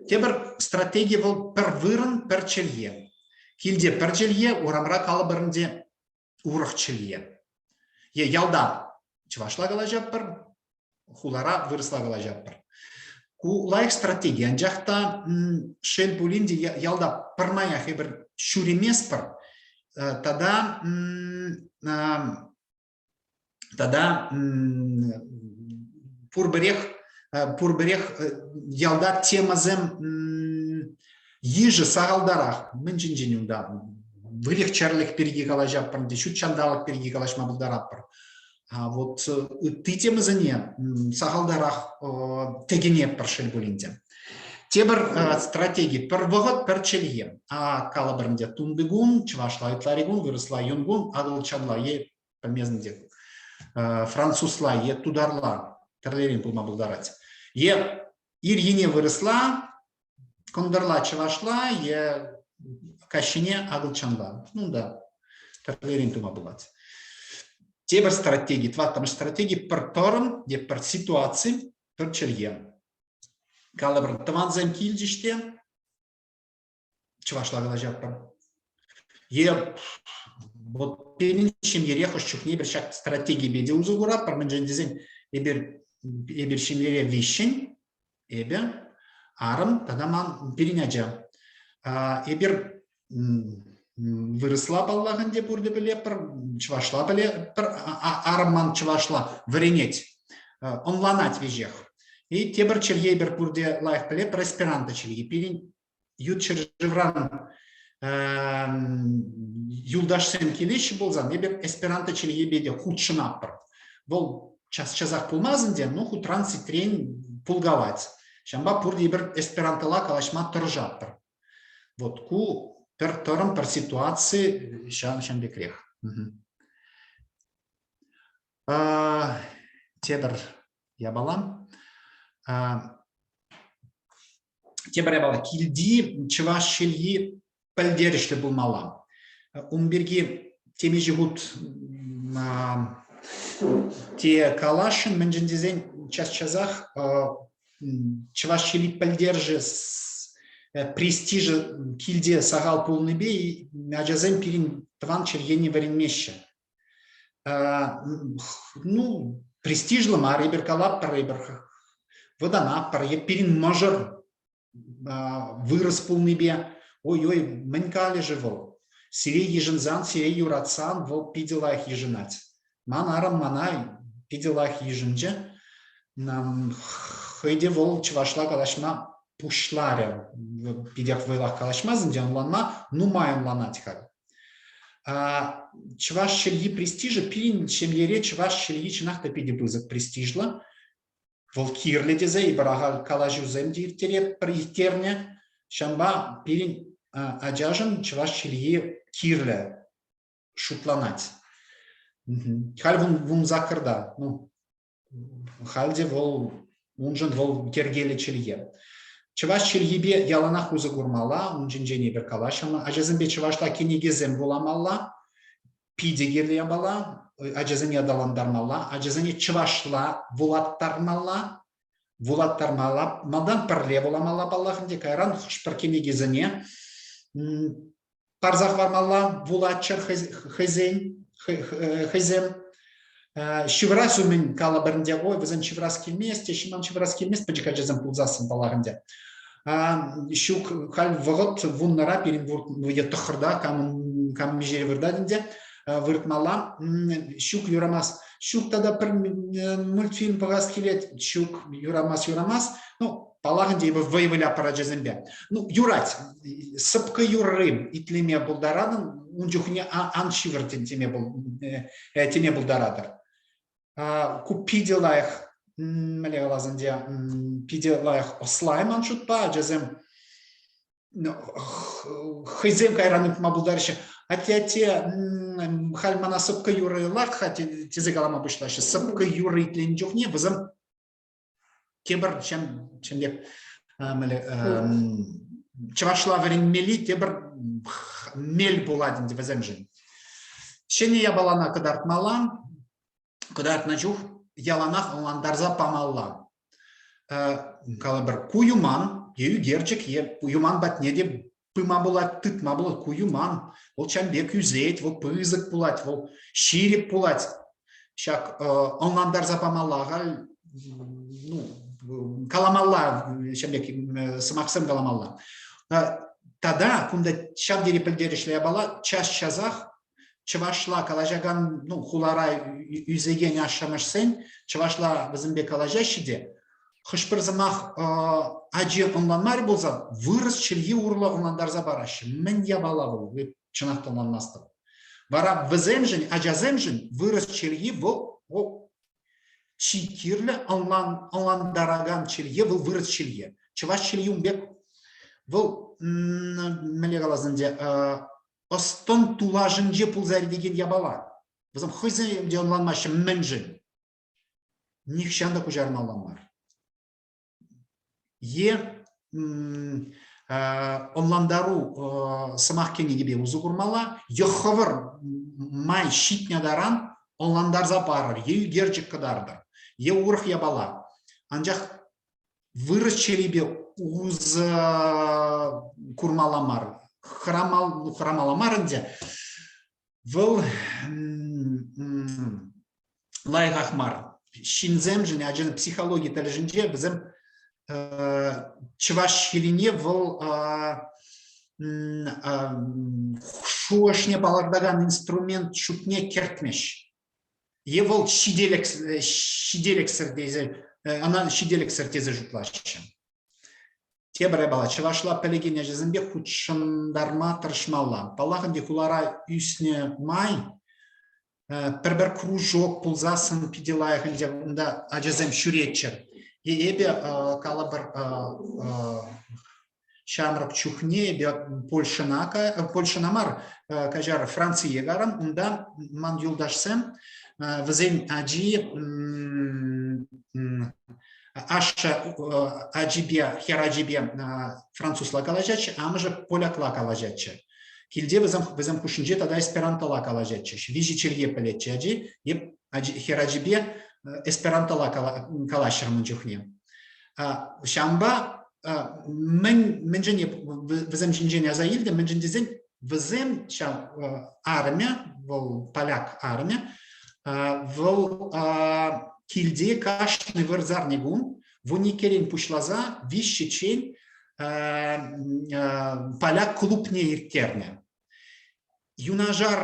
Тепӗр стратеги вӑл пӗр вырӑн, пӗр чӗлхе. Килте пӗр чӗлхе, урамра калӑпӑр ӗнтӗ урӑх чӗлхе. Е ялта чӑвашла калаҫатпӑр, хулара вырӑсла калаҫатпӑр. Ку лайӑх стратеги, анчах та шел пулин те ялта пӗрмаях эпир ҫӳреместпӗр. Тата тата пурпӗрех пурпӗрех ялта темӑсем йышӗ сахалтарах. Мӗн ҫинчен унта выльӑх-чӗрлӗх пирки калаҫатпӑр, ҫут ҫанталӑк пирки калаҫма пултаратпӑр. А вот ытти темӑсене сахалтарах тӗкӗнетпӗр шел пулин те. Тепӗр стратеги пӗр вӑхӑт, пӗр чӗлхе. А калӑпӑр ӗнтӗ тунтикун, чӑвашла ытларикун, вырӑсла юнкун, акӑлчанла е пӗлмесен те французла е тутарла тӗрлӗрен пулма пултарать. Е ирхине вырӑсла, кӑнтӑрла чӑвашла е каҫхине акӑлчанла. Ну да, тӗрлӗрен тума пулать. Тепӗр стратеги, тӑваттӑмӗш стратеги пӗр тӑрӑм е пӗр ситуаци, пӗр чӗлхе. Калӑпӑр, тӑвансем килчӗҫ те чӑвашла калаҫатпӑр. Е вот пирӗн ҫемьере хӑш чухне эпир ҫак стратегипе те усӑ куратпӑр, мӗншӗн тесен эпир эпир ҫемьере виҫҫӗн, эпӗ, арӑм тата ман пирӗн ача. Эпир вырӑсла паллах ӗнтӗ пурте пӗлетпӗр, чӑвашла пӗлетпӗр, арӑм ман чӑвашла вӗренет, ӑнланать веҫех. И тепӗр чӗлхе эпир пурте лайӑх пӗлетпӗр, эсперанто чӗлхи. Пирӗн ют ҫӗршывран юлташсем килеҫҫӗ пулсан, эпир эсперанто чӗлхипе те хутшӑнатпӑр. Вӑл час-часах пулмасть ӗнтӗ, но хутран-ситрен пулкалать. Ҫавӑнпа пурте эпир эсперантӑла калаҫма тӑрӑшатпӑр. Вот ку пӗр тӑрӑм, пӗр ситуаци ҫавӑн пекрех. Тепӗр япала. Тепӗр япала. Килти чӑваш чӗлхи пӗлтерӗшлӗ пулмалла. Ун пирки темиҫе хут те каласшӑн, мӗншӗн тесен час-часах чӑваш чӗлхи пӗлтерӗшӗ престижӗ килте сахал пулнипе ачасем пирӗн тӑван чӗлхене вӗренмеҫҫӗ. Ну, престижлӑ мар, эпир калатпӑр, эпир вӑтанатпӑр, е пирӗн мӑшӑр вырӑс пулнипе ой-ой, мӗн калӗ-ши вӑл? Сире йышӑнсан, сире юратсан вӑл питӗ лайӑх йышӑнать. Ман арӑм мана питӗ лайӑх йышӑнчӗ. Хӑй те вӑл чӑвашла калаҫма пуҫларӗ. Питех вӑйлах калаҫмасть ӗнтӗ, ӑнланма нумай ӑнланать халь. Чӑваш чӗлхи престижӗ пирӗн ҫемьере чӑваш чӗлхи чӑнах та питӗ пысӑк престижлӑ. Вӑл кирлӗ тесе эпир ахаль калаҫусем те ирттеретпӗр, ирттернӗ. Ҫавӑнпа пирӗн ачашӑн чӑваш чӗлхи кирлӗ шутланать. Халь 18-та. Ну, халь те вӑл уншӑн вӑл йӗркеллӗ чӗлхе. Чӑваш чӗлхипе яланах усӑ курмалла, ун ҫинчен эпир калаҫрӑмӑр. Ачасемпе чӑвашла кӗнекесем вуламалла, питӗ кирлӗ япала, ачасене аталантармалла, ачасене чӑвашла вулаттармалла, вулаттармалла, малтан пӗрле вуламалла паллах ӗнтӗ, кайран хӑш-пӗр кӗнекесене парса хӑвармалла вулаччӑр хӑйсен хӑйсем. Ҫывӑрас умӗн калӑпӑр ӗнтӗ, ой, вӗсен ҫывӑрас килмест, теҫҫӗ, ман ҫывӑрас килмест, пӗчӗк ачасем пулсассӑн паллах ӗнтӗ. Ҫук, халь вӑхӑт вуннӑра пирӗн е тӑххӑрта кам, кам миҫере выртать ӗнтӗ, выртмалла. Ҫук, юрамас. Ҫук тата пӗр мультфильм пӑхас килет. Ҫук, юрамас, юрамас. Ну, паллах ӗнтӗ, эпӗ вӑй выляпӑр ачасемпе. Ну, юрать. Сӑпкӑ юрри итлеме пултаратӑн, ун чухне ан ҫывӑр теме, теме пултаратӑр. Ку питӗ лайӑх, мӗнле калас ӗнтӗ, питӗ лайӑх ӑслай ман шутпа, ачасем хӑйсем кайран ыйтма пултараҫҫӗ. Атте, атте, халь мана сӑпка юрӑ ларт-ха тесе калама пуҫлаҫҫӗ. Сӑпка юрӑ итленӗ чухне вӗсем тепӗр чем, чем пек чӑвашла вӗренмелли тепӗр мел пулать ӗнтӗ вӗсемшӗн. Ҫӗнӗ япалана кӑтартмалла, кӑтартнӑ чух яланах ӑнлантарса памалла. Калӑпӑр, ку юман е ӳкерчӗк, е юман патне те пыма пулать, тытма пулать, ку юман. Вӑл чан пек ӳсет, вӑл пысӑк пулать, вӑл ҫирӗп пулать. Ҫак ӑнлантарса памалла халь, ну, каламалла, ҫав пек сӑмахсем каламалла. Тата кунта ҫав тери пӗлтерӗшлӗ япала час-часах чӑвашла калаҫакан, ну, хулара ӳсекен ашшӗ-амӑшсен чӑвашла вӗсемпе калаҫаҫҫӗ те, хӑш-пӗр сӑмах ачи ӑнланмарӗ пулсан вырӑс чӗлхи урлӑ ӑнлантарса параҫҫӗ. Мӗн япала вӑл? Чӑнах та ӑнланмастӑп. Вара вӗсемшӗн, ачасемшӗн вырӑс чӗлхи вӑл чи кирлӗ ӑнлантаракан чӗлхе вӑл вырӑс чӗлхи. Чӑваш чӗлхи ун пек вӑл мӗнле калас ӗнтӗ, ӑс-тӑн тулашӗнче пулса иртекен япала. Вӗсем хӑйсем те ӑнланмаҫҫӗ мӗншӗн. Нихҫан та куҫармалла мар. Е ӑнлантару сӑмах кӗнекипе усӑ курмалла, е хӑвӑр май ҫитнӗ таран ӑнлантарса парӑр, е ӳкерчӗк кӑтартӑр, е урӑх япала. Анчах вырӑс чӗлхипе усӑ курмалла мар. Хӑрамалла мар ӗнтӗ. Вӑл лайӑхах мар. Ҫынсемшӗн, ачан психологи тӗлӗшӗнче вӗсем чӑваш чӗлхине вӑл шухӑшне палӑртакан инструмент шутне кӗртмӗҫ. Е вӑл ҫителӗксӗр тесе, ӑна ҫителӗксӗр тесе шутлаҫҫӗ. Тепӗр япала, чӑвашла пӗлекен ачасемпе хутшӑнтарма тӑрӑшмалла. Паллах ӗнтӗ, хулара ӳснӗ май пӗр-пӗр кружок пулсассӑн питӗ лайӑх ӗнтӗ унта ачасем ҫӳреччӗр. Е эпӗ калӑпӑр ҫамрӑк чухне эпӗ Польшӑна, Польшӑна мар, каҫар, Францие карӑм. Унта ман юлташсем, вӗсен ачи ашшӗ ачипе, хӗр ачипе французла калаҫатчӗ, амӑшӗ полякла калаҫатчӗ. Килте вӗсем, вӗсем хушшинче тата эсперантола калаҫатчӗҫ. Виҫӗ чӗлхе пӗлетчӗ ачи, эп хӗр ачипе эсперантола калаҫрӑм ун чухне. Ҫавӑнпа мӗн мӗншӗн вӗсем ҫинчен аса илтӗм, мӗншӗн тесен вӗсем ҫав арӑмӗ, вӑл поляк арӑмӗ, вӑл килте кашни вырсарникун вуниккӗрен пуҫласа виҫҫӗччен поляк клубне ирттернӗ. Юнашар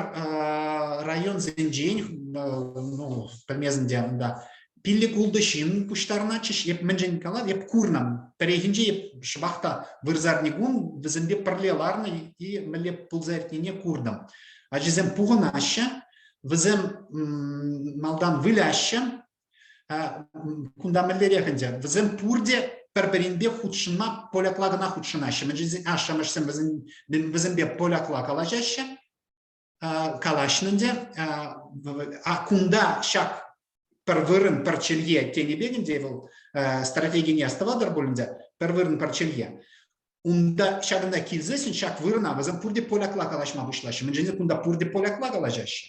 районсенчен, ну, пӗлмесен те унта, пилӗк-ултӑ ҫын пуҫтарӑнатчӗҫ. Эп мӗншӗн калап, эп курнӑ. Пӗррехинче эп шӑпах та вырсарникун вӗсемпе пӗрле ларнӑ и мӗнле пулса иртнине куртӑм. Ачасем пухӑнаҫҫӗ, вӗсем малтан выляҫҫӗ, Кунта мӗнлерех ӗнтӗ? Вӗсем пурте пӗр-пӗринпе хутшӑнма полякла кӑна хутшӑнаҫҫӗ. Мӗншӗн тесен ашшӗ-амӑшсем вӗсемпе полякла калаҫаҫҫӗ. Калаҫнӑ ӗнтӗ. Кунта ҫак пӗр вырӑн, пӗр чӗлхе тенӗ пек ӗнтӗ вӑл стратегине астӑватӑр пуль ӗнтӗ, пӗр вырӑн, пӗр чӗлхе. Унта ҫакӑнта килсессӗн ҫак вырӑна вӗсем пурте полякла калаҫма пуҫлаҫҫӗ. Мӗншӗн тесен кунта пурте полякла калаҫаҫҫӗ.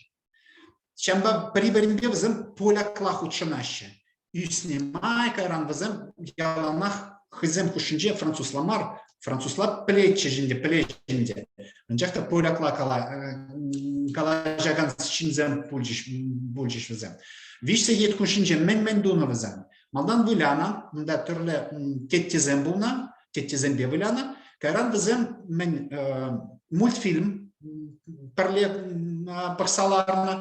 Ҫавӑнпа пӗри-пӗринпе вӗсем полякла хутшӑнаҫҫӗ. Ӳснӗ май кайран вӗсем яланах хӑйсем хушшинче французла мар, французла пӗлетчӗҫ ӗнтӗ, пӗлеҫҫӗ ӗнтӗ. Анчах та полякла калаҫакан ҫынсем пулчӗҫ, пулчӗҫ вӗсем. Виҫ сехет хушшинче мӗн-мӗн тунӑ вӗсем? Малтан вылянӑ, унта тӗрлӗ теттесем пулнӑ, теттесемпе вылянӑ. Кайран вӗсем мӗн мультфильм пӗрле пӑхса ларнӑ.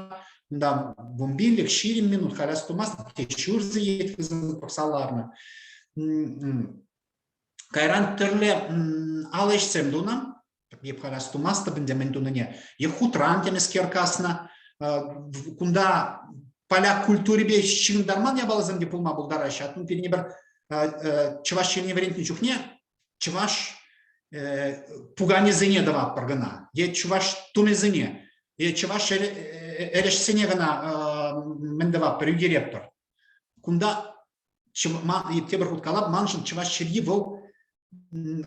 Унта 15, 20 минут халь астумастӑп, те ҫур сехет вӗсем пӑхса ларнӑ. Кайран тӗрлӗ ал ӗҫсем тунӑ. Эп халь астумастӑп ӗнтӗ мӗн тунине. Е хутран темӗскер каснӑ. Кунта поляк культурипе ҫыхӑнтарман япаласем те пулма пултараҫҫӗ. Аттун пирӗн пӗр чӑваш чӗлхине вӗрентнӗ чухне чӑваш пуканӗсене тӑватпӑр кӑна, е чӑваш тумӗсене, е чӑваш эрешсене кӑна мӗн тӑватпӑр, ӳкеретпӗр. Кунта тепӗр хут калап, маншӑн чӑваш чӗлхи вӑл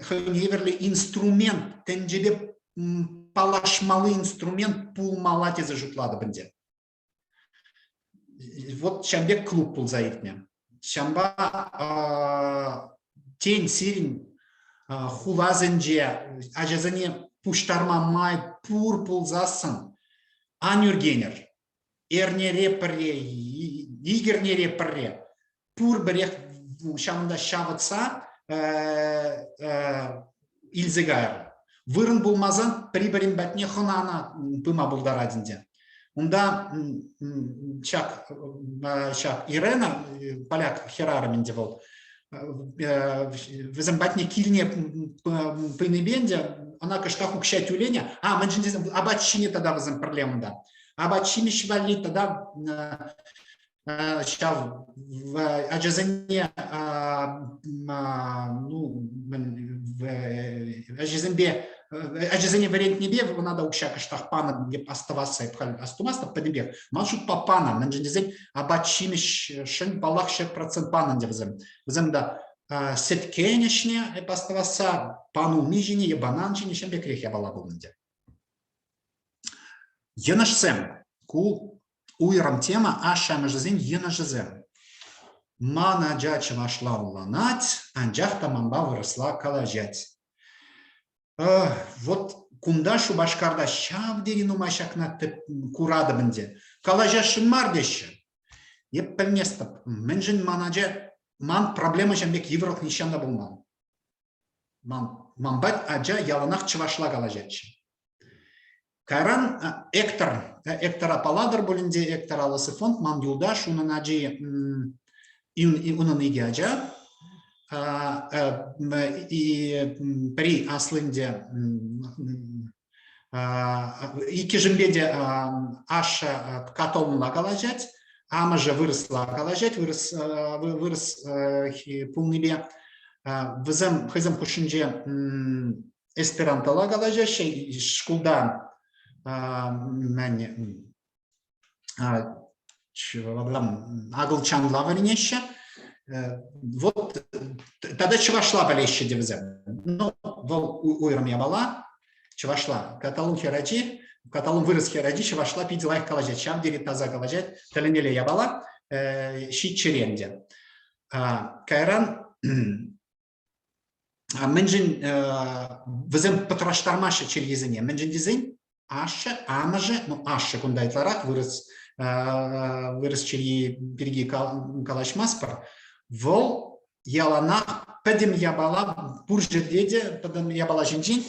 хӑйне евӗрлӗ инструмент, тӗнчепе паллашмалли инструмент пулмалла тесе шутлатӑп ӗнтӗ. Вот ҫавӑн пек клуб пулса иртнӗ. Ҫавӑнпа тен сирӗн хуласенче ачасене пуҫтарма май пур пулсассӑн ан ӳркенӗр. Эрнере пӗрре, ик эрнере пӗрре пурпӗрех ҫавӑнта ҫавӑтса илсе кайӑр. Вырӑн пулмасан пӗри-пӗрин патне хӑнана пыма пултарать ӗнтӗ. Унта ҫак, ҫак Ирена, поляк хӗрарӑм ӗнтӗ вӑл, вӗсем патне килне пынипе ӗнтӗ ӑна кӑштах укҫа тӳленӗ. А, мӗншӗн тесен апат ҫине тата вӗсем пӗрле унта. Апат-ҫимӗҫ валли тата ҫав ачасене ну, ачасемпе ачасене вӗрентнипе ӑна та укҫа кӑштах панӑ деп астӑвасса эп халь астумастӑп пӗтӗмпех. Ман шутпа панӑ, мӗншӗн тесен апат-ҫимӗҫшӗн паллах 100% панӑ ӗнтӗ вӗсем. Вӗсем та сӗткен ӗҫне эп астӑвасса панулми ҫине е банан ҫине ҫын пекрех япала пулнӑ ӗнтӗ. Йӑнӑшсем. Ку уйрӑм тема ашшӗ-амӑшӗсен йӑнӑшӗсем. Ман ача чӑвашла ӑнланать, анчах та манпа вырӑсла калаҫать. Вот кунта Шупашкарта ҫав тери нумай ҫакна куратӑп ӗнтӗ. Калаҫасшӑн мар теҫҫӗ. Эп пӗлместӗп, мӗншӗн ман ача, ман проблема ҫавӑн пек йывӑрлӑх нихҫан та пулман. Манпа ача яланах чӑвашла калаҫатчӗ. Кайран Эктор, Эктора палатӑр пулин те, Эктор Алысы фонд, ман юлташ, унӑн ачи, унӑн икӗ ача. Пӗри аслинче иккӗшӗнпе те ашшӗ католла калаҫать, амӑшӗ вырӑсла калаҫать, вырӑс вырӑс пулнипе. Вӗсем хӑйсем хушшинче эсперантола калаҫаҫҫӗ, шкулта мӗн акӑлчанла вӗренеҫҫӗ. Вот тата чӑвашла пӗлеҫҫӗ те вӗсем. Ну, вӑл уйрӑм япала, чӑвашла. Каталон хӗрачи, каталон вырӑс хӗрачи чӑвашла питӗ лайӑх калаҫать, ҫав тери таса калаҫать, тӗлӗнмелле япала, ҫиччӗре ӗнтӗ. Кайран мӗншӗн вӗсем пӑтраштармаҫҫӗ чӗлхесене? Мӗншӗн тесен ашшӗ, амӑшӗ, ну ашшӗ кунта ытларах вырӑс вырӑс чӗлхи пирки калаҫмастпӑр. Вӑл яланах пӗтӗм япала пур ҫӗрте те пӗтӗм япала ҫинчен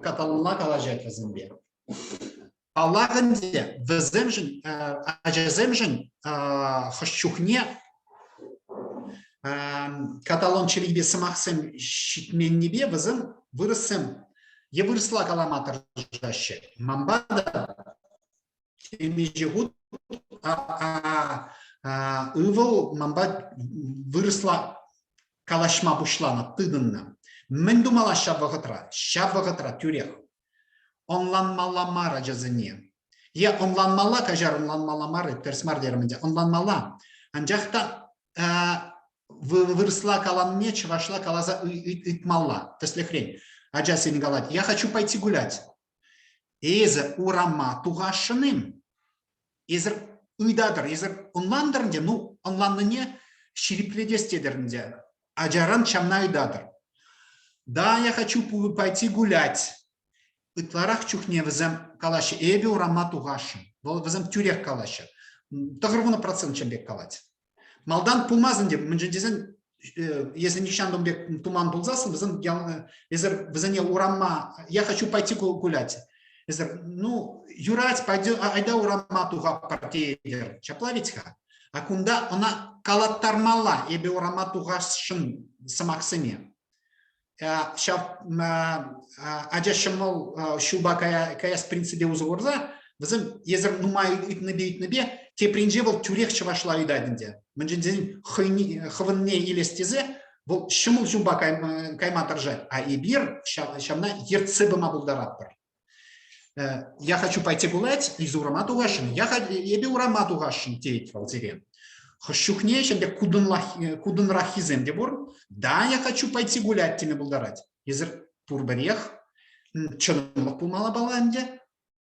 каталонла калаҫать вӗсемпе. Паллах ӗнтӗ, вӗсемшӗн, ачасемшӗн хӑш чухне каталон чӗлхипе сӑмахсем ҫитменнипе вӗсем вырӑссем е вырӑсла калама тӑрӑшаҫҫӗ. Манпа та темиҫе хут ывӑл манпа вырӑсла калаҫма пуҫланӑ, тытӑннӑ. Мӗн тумалла ҫав вӑхӑтра? Ҫав вӑхӑтра тӳрех ӑнланмалла мар ачасене. Е ӑнланмалла, каҫар, ӑнланмалла мар, тӗрӗс мар терӗм ӗнтӗ, ӑнланмалла. Анчах та вырӑсла каланине чӑвашла каласа ыйтмалла. Тӗслӗхрен, ача сирӗн калать, я хочу пойти гулять. Эсӗ урама тухасшӑн-им? Эсӗр ыйтатӑр, эсӗр ӑнлантӑр ӗнтӗ, ну, ӑнланнине ҫирӗплетес тетӗр ӗнтӗ. Ачаран ҫавна ыйтатӑр. Да, я хочу пойти гулять. Ытларах чухне вӗсем калаҫҫӗ, эпӗ урама тухасшӑн. Вӑл вӗсем тӳрех калаҫҫӗ. 90% чӑн пек калать. Малтан пулмасть ӗнтӗ, мӗншӗн тесен если нихҫан тум пек туман пулсассӑн, вӗсем эсӗр вӗсене урама я хочу пойти гулять. Эсӗр, ну, юрать, пойдё, айда урама тухаппӑр тетӗр. Ҫапла ведь-ха. А кунта ӑна калаттармалла, эпӗ урама тухасшӑн сӑмахсене. Ҫав ача ҫӑмӑл ҫулпа каяс принципе усӑ курса вӗсем эсӗр нумай ыйтнипе тепринче вӑл тӳрех чӑвашла ыйтать ӗнтӗ. Мӗншӗн тесен хӑвӑнне илес тесе вӑл ҫӑмӑл ҫулпа кайма тӑрӑшать. А эпир ҫавна ертсе пыма пултаратпӑр. Я хочу пойти гулять, из урама тухасшӑн. Я, эпӗ урама тухасшӑн, тет вӑл сире. Хӑш чухне ҫав пек кутӑнраххисем те пур. Да, я хочу пойти гулять теме пултарать. Эсир пурпӗрех чӑнлӑх пулмалла палла ӗнтӗ.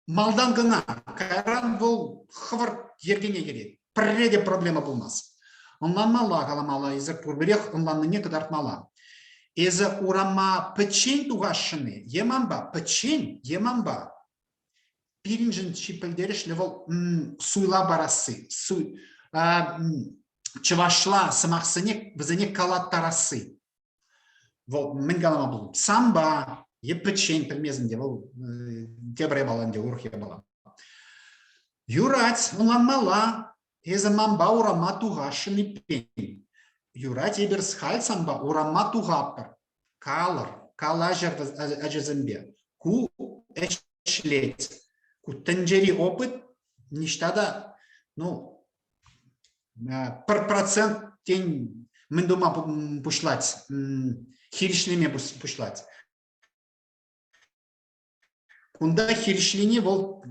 Малтан кӑна, кайран вӑл хӑвӑрт йӗркене кӗрет. Пӗрре те проблема пулмасть. Ӑнланмалла каламалла, эсир пурпӗрех ӑнланнине кӑтартмалла. Эсӗ урама пӗччен тухасшӑн-и е манпа? Пӗччен е манпа? Пирӗншӗн чи пӗлтерӗшлӗ вӑл суйла парасси, суй, чӑвашла сӑмахсене вӗсене калаттарасси. Вӑл мӗн калама пулать? Санпа е пӗччен пӗлмесен те вӑл тепӗр япала ӗнтӗ, урӑх япала. Юрать, ӑнланмалла. Эсӗ манпа урама тухасшӑн эппин. Юрать эпир халь санпа урама тухатпӑр. Калӑр, калаҫӑр ачасемпе. Ку ӗҫлет. Ку тӗнчери опыт ниҫта та, ну, пӗр процент тен мӗн тума пуҫлать, хирӗҫлеме пуҫлать. Кунта хирӗҫлени вӑл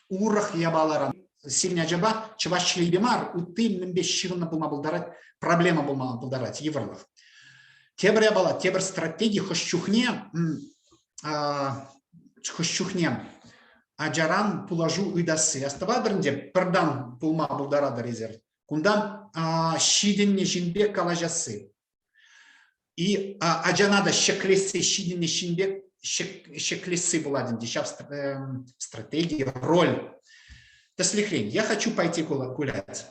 урӑх япаларан. Сирӗн ачапа чӑваш чӗлхипе мар, ытти мӗнпе ҫыхӑннӑ пулма пултарать, проблема пулма пултарать, йывӑрлӑх. Тепӗр япала, тепӗр стратеги хӑш чухне хӑш чухне ачаран пулӑшу ыйтасси. Астӑватӑр ӗнтӗ, пӗртан пулма пултаратӑр эсир. Кунтан ҫитӗннӗ ҫын пек калаҫасси. И ачана та ҫӗклесси ҫитӗннӗ ҫын пек ҫӗклесси пулать ӗнтӗ ҫав стратеги, роль. Тӗслӗхрен, я хочу пойти гулять.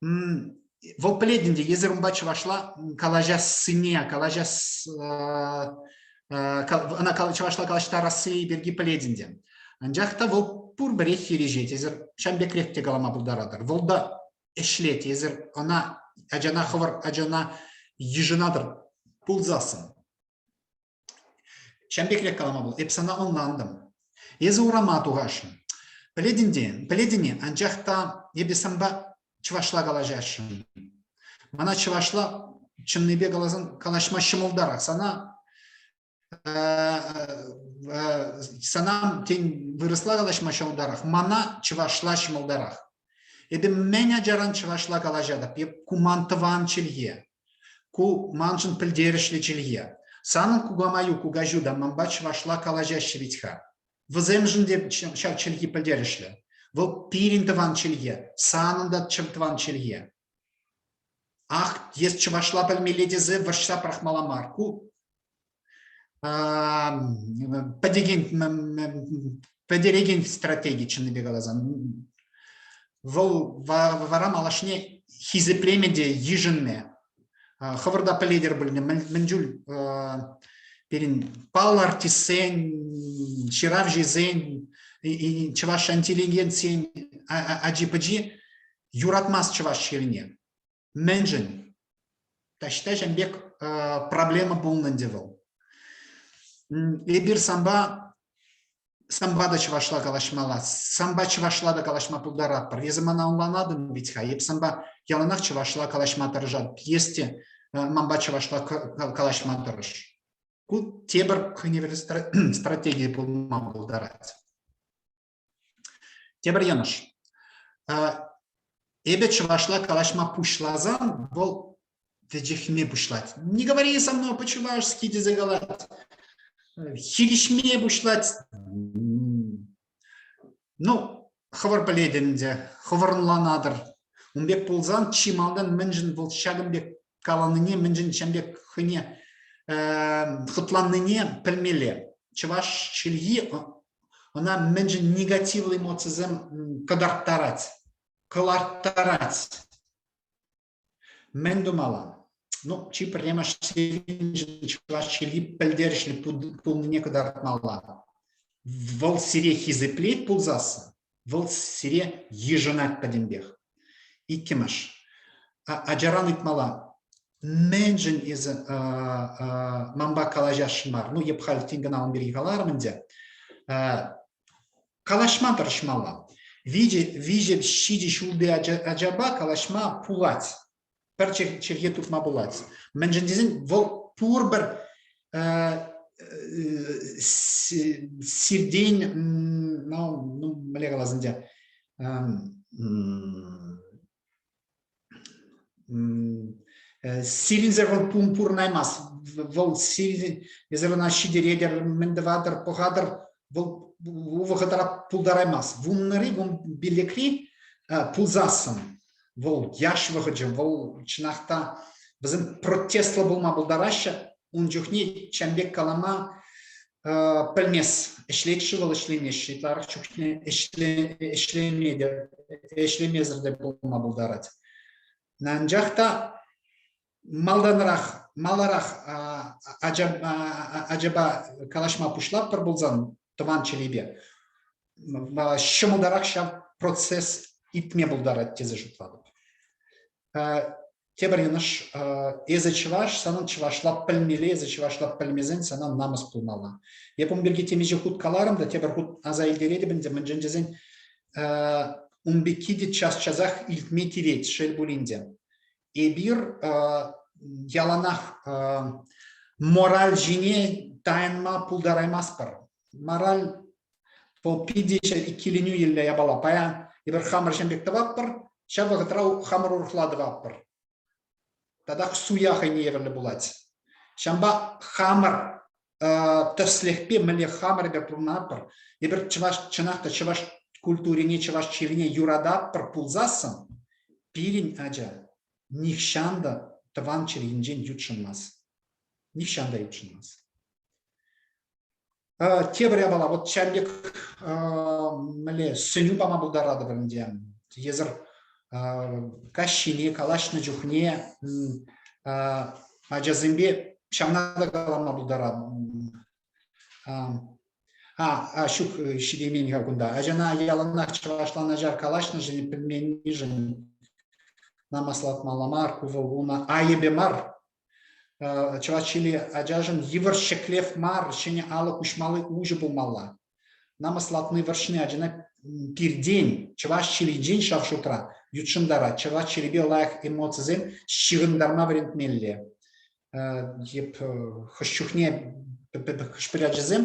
Вӑл пӗлет ӗнтӗ, эсир унпа чӑвашла калаҫассине, калаҫас ӑна чӑвашла калаҫтарасси пирки пӗлет ӗнтӗ. Анчах та вӑл пурпӗрех хирӗҫет. Эсир ҫавӑн пекрех те калама пултаратӑр. Вӑл та ӗҫлет, эсир ӑна ачана хӑвӑр ачана йышӑнатӑр пулсассӑн. Ҫавӑн пекрех калама пулать. Эп сана ӑнлантӑм. Эсӗ урама тухасшӑн. Пӗлетӗн те, пӗлетӗн-и, анчах та эпӗ санпа чӑвашла калаҫасшӑн. Мана чӑвашла чӑннипе каласан калаҫма ҫӑмӑлтарах. Сана сана тен вырӑсла калаҫма ҫӑмӑлтарах, мана чӑвашла ҫӑмӑлтарах. Эпӗ мӗн ачаран чӑвашла калаҫатӑп, эп ку ман тӑван чӗлхе. Ку маншӑн пӗлтерӗшлӗ чӗлхе. Санӑн кукамаю, кукаҫу та манпа чӑвашла калаҫаҫҫӗ вӗт-ха. Вӗсемшӗн те ҫав чӗлхе пӗлтерӗшлӗ. Вӑл пирӗн тӑван чӗлхе, санӑн та тӑван чӗлхе. Ах, эс чӑвашла пӗлмелле тесе вӑрҫса пӑрахмалла мар. Ку пӗтекен пӗтерекен стратеги чӑннипе каласан. Вӑл вара малашне хисеплеме те йышӑнмӗ. Хӑвӑр та пӗлетӗр пуль, мӗн чуль пирӗн паллӑ артистсен, ҫыравҫисен, чӑваш интеллигенцийӗн ачи-пӑчи юратмасть чӑваш чӗлхине. Мӗншӗн? Таҫта ҫам пек проблема пулнӑ ӗнтӗ вӑл. Эпир санпа санпа та чӑвашла калаҫмалла, санпа чӑвашла та калаҫма пултаратпӑр. Эсӗ мана ӑнланатӑн вӗт-ха, эп санпа яланах чӑвашла калаҫма тӑрӑшатӑп. Эс те манпа чӑвашла калаҫма тӑрӑш. Ку тепӗр хӑйне стратеги пулма пултарать. Тепӗр йӑнӑш. Эпӗ чӑвашла калаҫма пуҫласан вӑл вӗчӗхме пуҫлать. Не говори со мной по-чувашски тесе калать. Хирӗҫме пуҫлать. Ну, хӑвӑр пӗлетӗр ӗнтӗ, хӑвӑр ӑнланатӑр. Ун пек пулсан чи малтан мӗншӗн вӑл ҫакӑн пек каланине, мӗншӗн ҫавӑн пек хӑйне хӑтланнине пӗлмелле. Чӑваш чӗлхи ӑна мӗншӗн негативлӑ эмоцисем кӑтарттарать, кӑларттарать. Мӗн тумалла? Ну, чи пӗрремӗш сирӗншӗн чӑваш чӗлхи пӗлтерӗшлӗ пулнине кӑтартмалла. Вӑл сире хисеплет пулсассӑн, вӑл сире йышӑнать пӗтӗмпех. Иккӗмӗш, ачаран ыйтмалла, мӗншӗн эсӗ манпа калаҫасшӑн мар? Ну, эп халь тин кӑна ун пирки каларӑм ӗнтӗ. Калаҫма тӑрӑшмалла. Виҫӗ, ҫичӗ ҫулти ачапа калаҫма пулать. Пӗр чӗлхе тупма пулать. Мӗншӗн тесен вӑл пурпӗр сиртен, ну, мӗнле калас ӗнтӗ, Сирӗнсӗр вӑл пурӑнаймасть. Вӑл эсир ӑна ҫитеретӗр, мӗн тӑватӑр, пӑхатӑр, вӑл вӑхӑтра пултараймасть. Вуннӑри, вунпиллӗкри пулсассӑн вӑл яш вӑхӑчӗ, вӑл чӑнах та вӗсем протестлӑ пулма пултараҫҫӗ. Ун чухне ҫавӑн пек калама пӗлмес. Ӗҫлет-ши вӑл, ӗҫлемест-ши? Ытларах чухне ӗҫлеме те, ӗҫлемесӗр те пулма пултарать. Анчах та малтанрах, маларах ачапа калаҫма пуҫлатпӑр пулсан тӑван чӗлхепе, ҫӑмӑлтарах ҫав процесс иртме пултарать тесе шутлатӑп. Тепӗр йӑнӑш, эсӗ чӑваш, санӑн чӑвашла пӗлмелле, эсӗ чӑвашла пӗлмесен сана намӑс пулмалла. Эп ун пирки темиҫе хут каларӑм та тепӗр хут аса илтеретӗп ӗнтӗ, мӗншӗн тесен ун пекки те час-часах илтме тивет, шел пулин те. Эпир яланах мораль ҫине тайӑнма пултараймастпӑр. Мораль вӑл питӗ иккӗленӳ елле япала. Паян эпир хамӑр ҫын пек тӑватпӑр, ҫав вӑхӑтра хамӑр урӑхла тӑватпӑр. Татах суя хӑйне евӗрлӗ пулать. Ҫавӑнпа хамӑр тӗслӗхпе мӗнле хамӑр эпир пурӑнатпӑр, эпир чӑваш чӑнах та чӑваш культурине, чӑваш чӗлхине юрататпӑр пулсассӑн, пирӗн ача нихҫан та тӑван чӗлхинчен ютшӑнмасть. Нихҫан та ютшӑнмасть. Тепӗр япала, вот ҫав пек мӗнле сӗнӳ пама пултаратӑп ӗнтӗ. Эсӗр каҫхине калаҫнӑ чухне ачасемпе ҫавна та калама пултаратӑп. А, ҫук, ҫитеймен-ха кунта. Ачана яланах чӑвашла начар калаҫнӑшӑн, пӗлменнишӗн намӑслатмалла мар, ку вӑл унӑн айӑпӗ мар. Чӑваш чӗлхи ачашӑн йывӑр ҫӗклев мар, ҫӗнӗ алӑк уҫмалли уҫӑ пулмалла. Намӑслатни вӑрҫни ачана пиртен, чӑваш чӗлхинчен ҫав шутра, ютшӑнтарать. Чӑваш чӗлхипе лайӑх эмоцисем ҫыхӑнтарма вӗрентмелле. Еп хӑш чухне хӑш-пӗр ачасем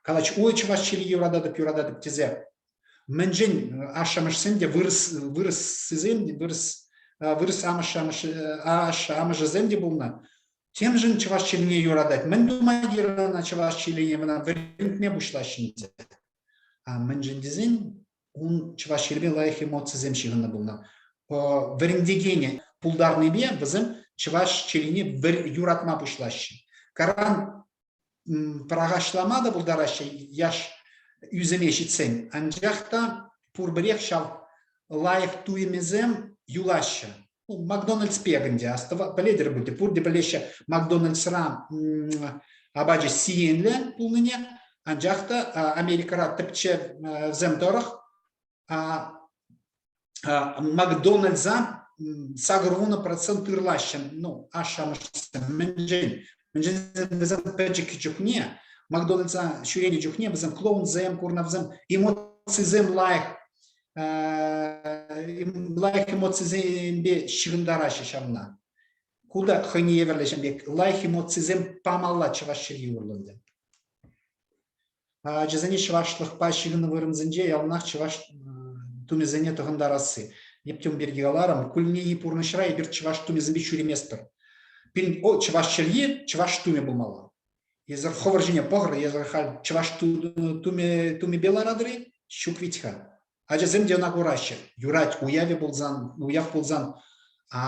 калаҫ, ой, чӑваш чӗлхи юрататӑп, юрататӑп тесе Мӗншӗн ашшӗ-амӑшсем те вырӑс вырӑссисем те вырӑс вырӑс ашшӗ-амӑшӗсем те пулнӑ. Темшӗн чӑваш чӗлхине юратать. Мӗн тума кирлӗ ӑна чӑваш чӗлхине ӑна вӗрентме пуҫлаҫҫӗ ӗнтӗ. А мӗншӗн тесен ун чӑваш чӗлхипе лайӑх эмоцисем ҫыхӑннӑ пулнӑ. Вӗрентекенӗ пултарнипе вӗсем чӑваш чӗлхине юратма пуҫлаҫҫӗ. Каран пӑрахаҫлама та пултараҫҫӗ яш ӳсӗме ҫитсен, анчах та пурпӗрех ҫав лайӑх туйӑмӗсем юлаҫҫӗ. Ну, Макдональдс пек ӗнтӗ, астӑва, пӗлетӗр пуль те, пурте пӗлеҫҫӗ Макдональдсра апачӗ сиенлӗ пулнине, анчах та Америкӑра тӗпчевсем тӑрӑх Макдональдса 80% ырлаҫҫӗ. Ну, ашшӗ-амӑшӗсем мӗншӗн? Мӗншӗн вӗсем пӗчӗк чухне, Макдональдса ҫӳренӗ чухне вӗсем клоунсем курнӑ, вӗсем эмоцисем лайӑх лайӑх эмоцисемпе ҫыхӑнтараҫҫӗ ҫавна. Ку та хӑйне евӗрлӗ ҫын пек лайӑх эмоцисем памалла чӑваш чӗлхи урлӑ ӗнтӗ. Ачасене чӑвашлӑхпа ҫыхӑннӑ вырӑнсенче яланах чӑваш тумӗсене тӑхӑнтарасси. Эп тем пирки каларӑм, кулленхи пурнӑҫра эпир чӑваш тумӗсемпе ҫӳреместпӗр. Пирӗн о, чӑваш чӗлхи чӑваш тумӗ пулмалла. Эсир хӑвӑр ҫине пӑхӑр, эсир халь чӑваш тумӗ, тумӗпе ларатӑр-и? Ҫук вит-ха. Ачасем те ӑна кураҫҫӗ. Юрать, уявӗ пулсан, уяв пулсан, а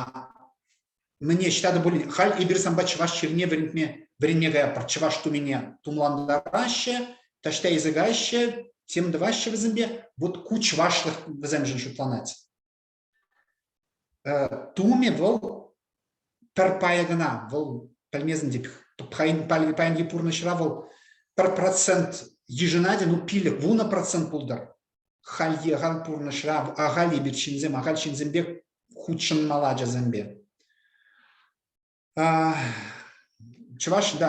мӗне ӑҫта та пулин, халь эпир санпа чӑваш чӗлхине вӗрентме вӗренме каятпӑр. Чӑваш тумине тумлантараҫҫӗ, таҫта илсе каяҫҫӗ, тем тӑваҫҫӗ вӗсемпе. Вот ку чӑвашлӑх вӗсемшӗн шутланать. Тумӗ вӑл пӗр пайӗ кӑна, вӑл пӗлмесен те паянхи пурнӑҫра вӑл 1% йышӑнать, ну 5, 10% пултӑр. Хальхи ахаль пурнӑҫра ахаль эпир ҫынсем, ахаль ҫынсемпе хутшӑнмалла ачасемпе. Чӑваш да,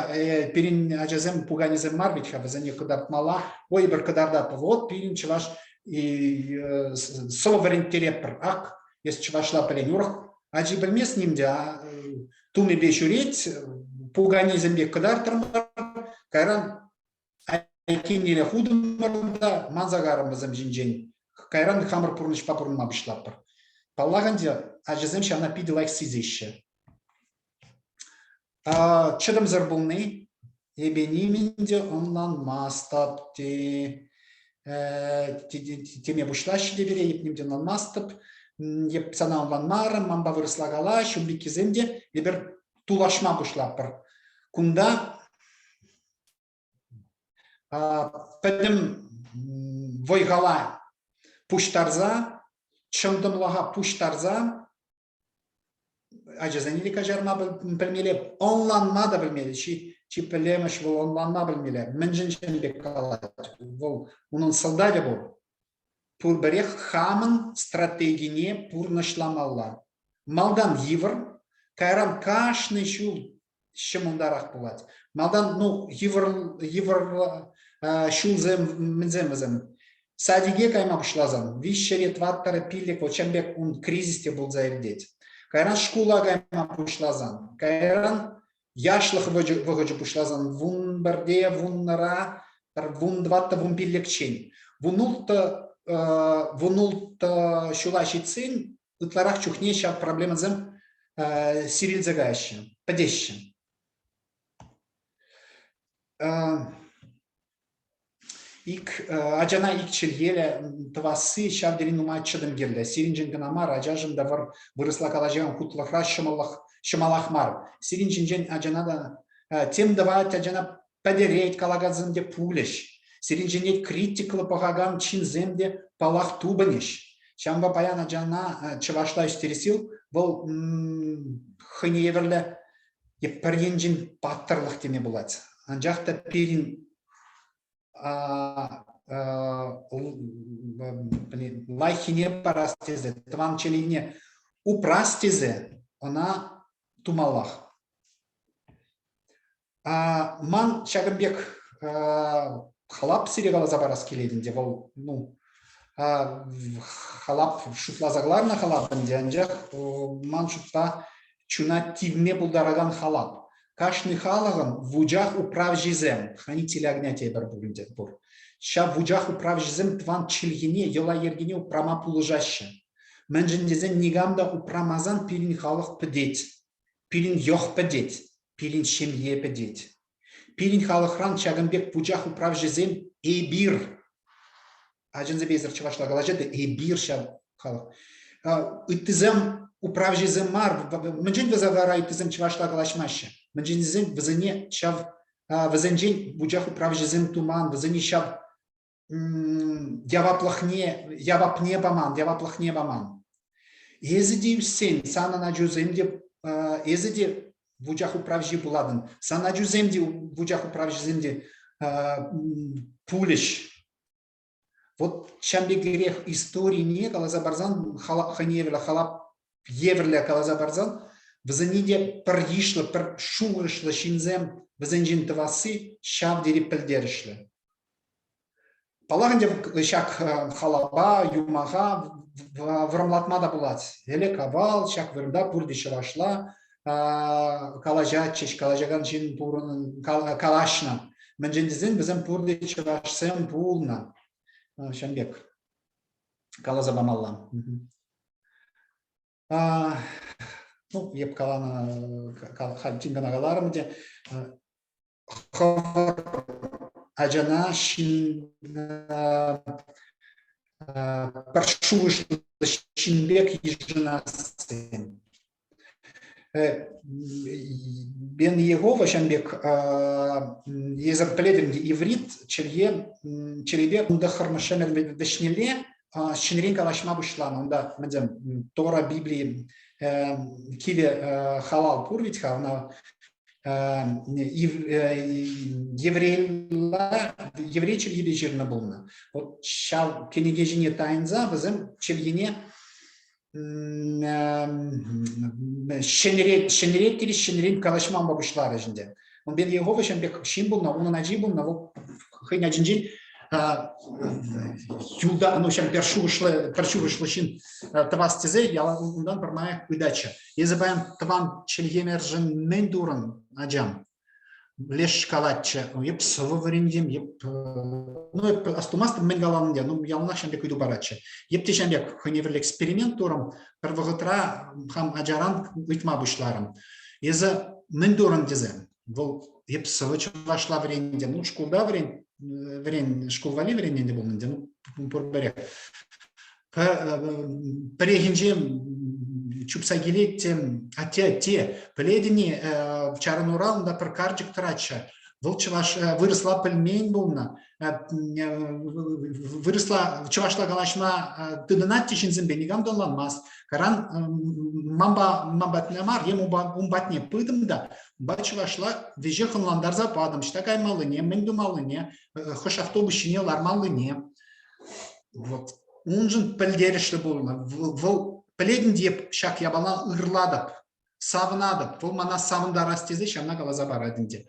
пирӗн ачасем пуканесем мар вӗт-ха, вӗсене кӑтартмалла. Ой, эпир кӑтартатпӑр. Вот пирӗн чӑваш сӑвӑ вӗренттеретпӗр. Ак, эс чӑвашла пӗлен. Урӑх ачи пӗлмест ним те, тумӗпе ҫӳрет, пуканесем пек кӑтартрӑмӑр. Кайран айккинелле хутӑмӑр та манса карӑм вӗсем ҫинчен. Кайран хамӑр пурнӑҫпа пурӑнма пуҫлатпӑр. Паллах ӗнтӗ, ачасем ҫавна питӗ лайӑх сисеҫҫӗ. Чӑтӑмсӑр пулни эпӗ нимӗн те ӑнланмастӑп те теме пуҫлаҫҫӗ те пире, эп ним те ӑнланмастӑп, эп сана ӑнланмарӑм, манпа вырӑсла калаҫ, ун пеккисем те эпир тулашма пуҫлатпӑр. Кунта пӗтӗм вӑй-хала пуҫтарса, чӑнтӑмлӑха пуҫтарса ачасене те каҫарма пӗлмелле, ӑнланма та пӗлмелле. Чи, чи пӗлемӗш вӑл ӑнланма пӗлмелле. Мӗншӗн ҫын пек калать? Вӑл унӑн сӑлтавӗ пур. Пурпӗрех хамӑн стратегине пурнӑҫламалла. Малтан йывӑр, кайран кашни ҫул ҫӑмӑлтарах пулать. Малтан, ну, йывӑр, йывӑр ҫулсем мӗнсем вӗсем? Садике кайма пуҫласан виҫҫӗре, тӑваттӑра, пиллӗк, вот ҫавӑн пек ун кризис те пулса иртет. Кайран шкула кайма пуҫласан, кайран яшлӑх вӑхӑчӗ пуҫласан 11-те, вуннӑра, пӗр 14-тӑ, 15-чен. 16, 16 ҫула ҫитсен ытларах чухне ҫав проблемӑсем сирӗлсе каяҫҫӗ, пӗтеҫҫӗ. Ик ачана ик чӗлхелӗ тӑвасси ҫав тери нумай чӑтӑм кирлӗ. Сирӗншӗн кӑна мар, ачашӑн та вырӑсла калаҫакан хутлӑхра ҫӑмӑллӑх ҫӑмӑлах мар. Сирӗн ҫинчен ачана та тем тӑвать, ачана пӗтерет калакансем те пулӗҫ. Сирӗн ҫине критиклӑ пӑхакан ҫынсем те паллах тупӑнӗҫ. Ҫавӑнпа паян ачана чӑвашла ӳстересси вӑл хӑйне евӗрлӗ пӗр енчен паттӑрлӑх теме пулать. Анчах та пирӗн лайӑххине парас тесе, тӑван чӗлхене упрас тесе ӑна тумаллах. Ман ҫакӑн пек халап сире каласа парас килет ӗнтӗ. Вӑл, ну, халап шутласа кӑларнӑ халап ӗнтӗ, анчах ман шутпа чуна тивме пултаракан халап. Кашни халӑхӑн вучах управҫисем, хранители огня тепӗр пур ӗнтӗ пур. Ҫав вучах управҫисем тӑван чӗлхене, йӑла-йӗркене упрама пулӑшаҫҫӗ. Мӗншӗн тесен никам та упрамасан пирӗн халӑх пӗтет. Пирӗн йӑх пӗтет, пирӗн ҫемье пӗтет. Пирӗн халӑхран ҫакӑн пек пучах управҫӑсем эпир. Ачансемпе эсир чӑвашла калаҫатӑр, эпир ҫав халӑх. Ыттисем управҫӑсем мар. Мӗншӗн вӗсем вара ыттисем чӑвашла калаҫмаҫҫӗ? Мӗншӗн тесен вӗсене ҫав вӗсенчен пучах управҫӑсем туман, вӗсене ҫав яваплӑхне, явапне паман, яваплӑхне паман. Эсӗ те ӳссен, санӑн ачусем те, эсӗ те вучах управҫи пулатӑн, сан ачусем те вучах управҫисем те пулӗҫ. Вот ҫав пекех историне каласа парсан, хӑйне евӗрлӗ халап евӗрлӗ каласа парсан, вӗсене те пӗр йышлӑ, пӗр шухӑшлӑ ҫынсем вӗсенчен тӑвасси ҫав тери пӗлтерӗшлӗ. Паллах ӗнтӗ, ҫак халапа, юмаха вӑрӑмлатма та пулать. Ӗлӗк-авал ҫак вырӑнта пурте чӑвашла калаҫатчӗҫ, калаҫакан ҫын калаҫнӑ. Мӗншӗн тесен вӗсем пурте чӑвашсем пулнӑ. Ҫавӑн пек. Каласа памалла. Ну, эп каланӑ, халь тин кӑна каларӑм те, хӑвӑр ачана ҫын пӗр шухӑшлӑ ҫын пек йышӑнасси. Бен Иегова ҫавӑн пек эсӗр пӗлетӗн иврит чӗлхе чӗлхепе унта хӑрмӑш ӗмӗр вӗҫнелле ҫӗнӗрен калаҫма пуҫланӑ. Унта мӗнсем Тора Библии кивӗ халал пур вӗт-ха, ӑна еврейла еврей чӗлхипе ҫырнӑ пулнӑ. Вот ҫав кӗнеке ҫине тайӑнса вӗсем чӗлхене ҫӗнӗрен ҫӗнӗрен тирӗҫ ҫӗнӗрен калаҫма пуҫларӗҫ ӗнтӗ. Ун пек Иегова ҫын пек ҫын пулнӑ, унӑн ачи пулнӑ, вӑл хӑйӗн ачинчен юлта, ну, ҫав пӗр шухӑшлӑ, пӗр шухӑшлӑ ҫын тӑвас тесе ялан унтан пӗрмаях ыйтатчӗ. Эсӗ паян тӑван чӗлхемӗршӗн мӗн турӑн, ачам? Леш калатчӗ, эп сӑвӑ вӗрентем, эп, ну, эп астумастӑп мӗн каланине, ну, яланах ҫавӑн пек ыйту паратчӗ. Эп те ҫавӑн пек хӑйне евӗрлӗ эксперимент турӑм, пӗр вӑхӑтра хам ачаран ыйтма пуҫларӑм. Эсӗ мӗн турӑн тесе. Вӑл эп сӑвӑ чӑвашла вӗрентӗм, ну, шкулта вӗрен, вӗрен, шкул валли вӗреннӗ те пулнӑ ӗнтӗ, ну, пурпӗрех. Пӗррехинче чупса килет те, атте, атте, пӗлетӗн-и, чарӑнура унта пӗр карчӑк тӑратчӗ. Вӑл чӑваш вырӑсла пӗлмен пулнӑ. Вырӑсла, чӑвашла калаҫма тытӑнать те ҫынсемпе никам та ӑнланмасть. Кайран манпа ман патне мар, е ун патне пытӑм та унпа чӑвашла веҫех ӑнлантарса патӑм, ӑҫта каймаллине, мӗн тумаллине, хӑш автобус ҫине лармаллине. Вот. Уншӑн пӗлтерӗшлӗ пулнӑ. Вӑл пӗлетӗн те ҫак япала ырлатӑп, савӑнатӑп. Вӑл мана савӑнтарас тесе ҫавна каласа парать ӗнтӗ.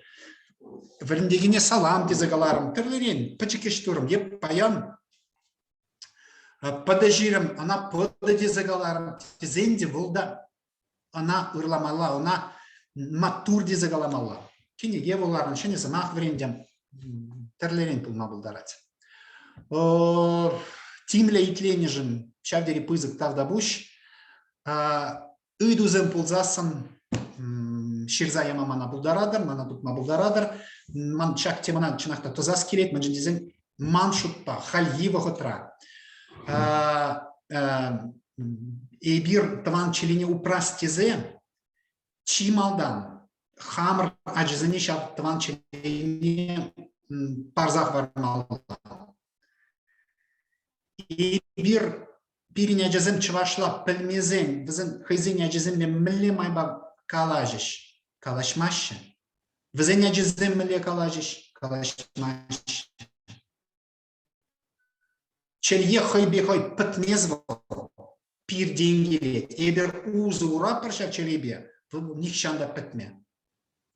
Вӗрентекене салам тесе каларӑм. Тӗрлӗрен пӗчӗк ӗҫ турӑм. Эп паян пӑтӑ ҫирӗм, ӑна пӑтӑ тесе каларӑм тесен те вӑл та ӑна ырламалла, ӑна маттур тесе каламалла. Кӗнеке вуларӑм, ҫӗнӗ сӑмах вӗрентӗм. Тӗрлӗрен пулма пултарать. Тимлӗ итленӗшӗн ҫав тери пысӑк тавтапуҫ. Ыйтусем пулсассӑн ҫырса яма мана пултаратӑр, мана тупма пултаратӑр. Ман ҫак темӑна чӑнах та тӑсас килет, мӗншӗн тесен ман шутпа хальхи вӑхӑтра эпир тӑван чӗлхене упрас тесе чи малтан хамӑр ачасене ҫав тӑван чӗлхене парса хӑвармалла. Эпир пирӗн ачасем чӑвашла пӗлмесен вӗсем хӑйсен ачисемпе мӗнле майпа калаҫӗҫ? Калаҫмаҫҫӗ. Вӗсен ачисем мӗнле калаҫӗҫ? Калаҫмаҫҫӗ. Чӗлхе хӑйпе хӑй пӗтмест вӑл. Пиртен килет. Эпир усӑ куратпӑр ҫав чӗлхепе, вӑл нихҫан та пӗтмӗ.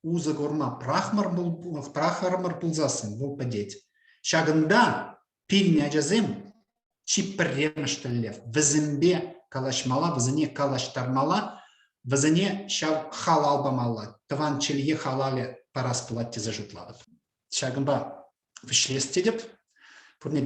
Усӑ курма пӑрахрӑмӑр пулсассӑн вӑл пӗтет. Ҫакӑнта пирӗн ачасем чи пӗрремӗш тӗллев. Вӗсемпе калаҫмалла, вӗсене калаҫтармалла, вӗсене ҫав халал памалла, тӑван чӗлхе халалӗ парас пулать тесе шутлатӑп. Ҫакӑнпа вӗҫлес тетӗп. Пурне.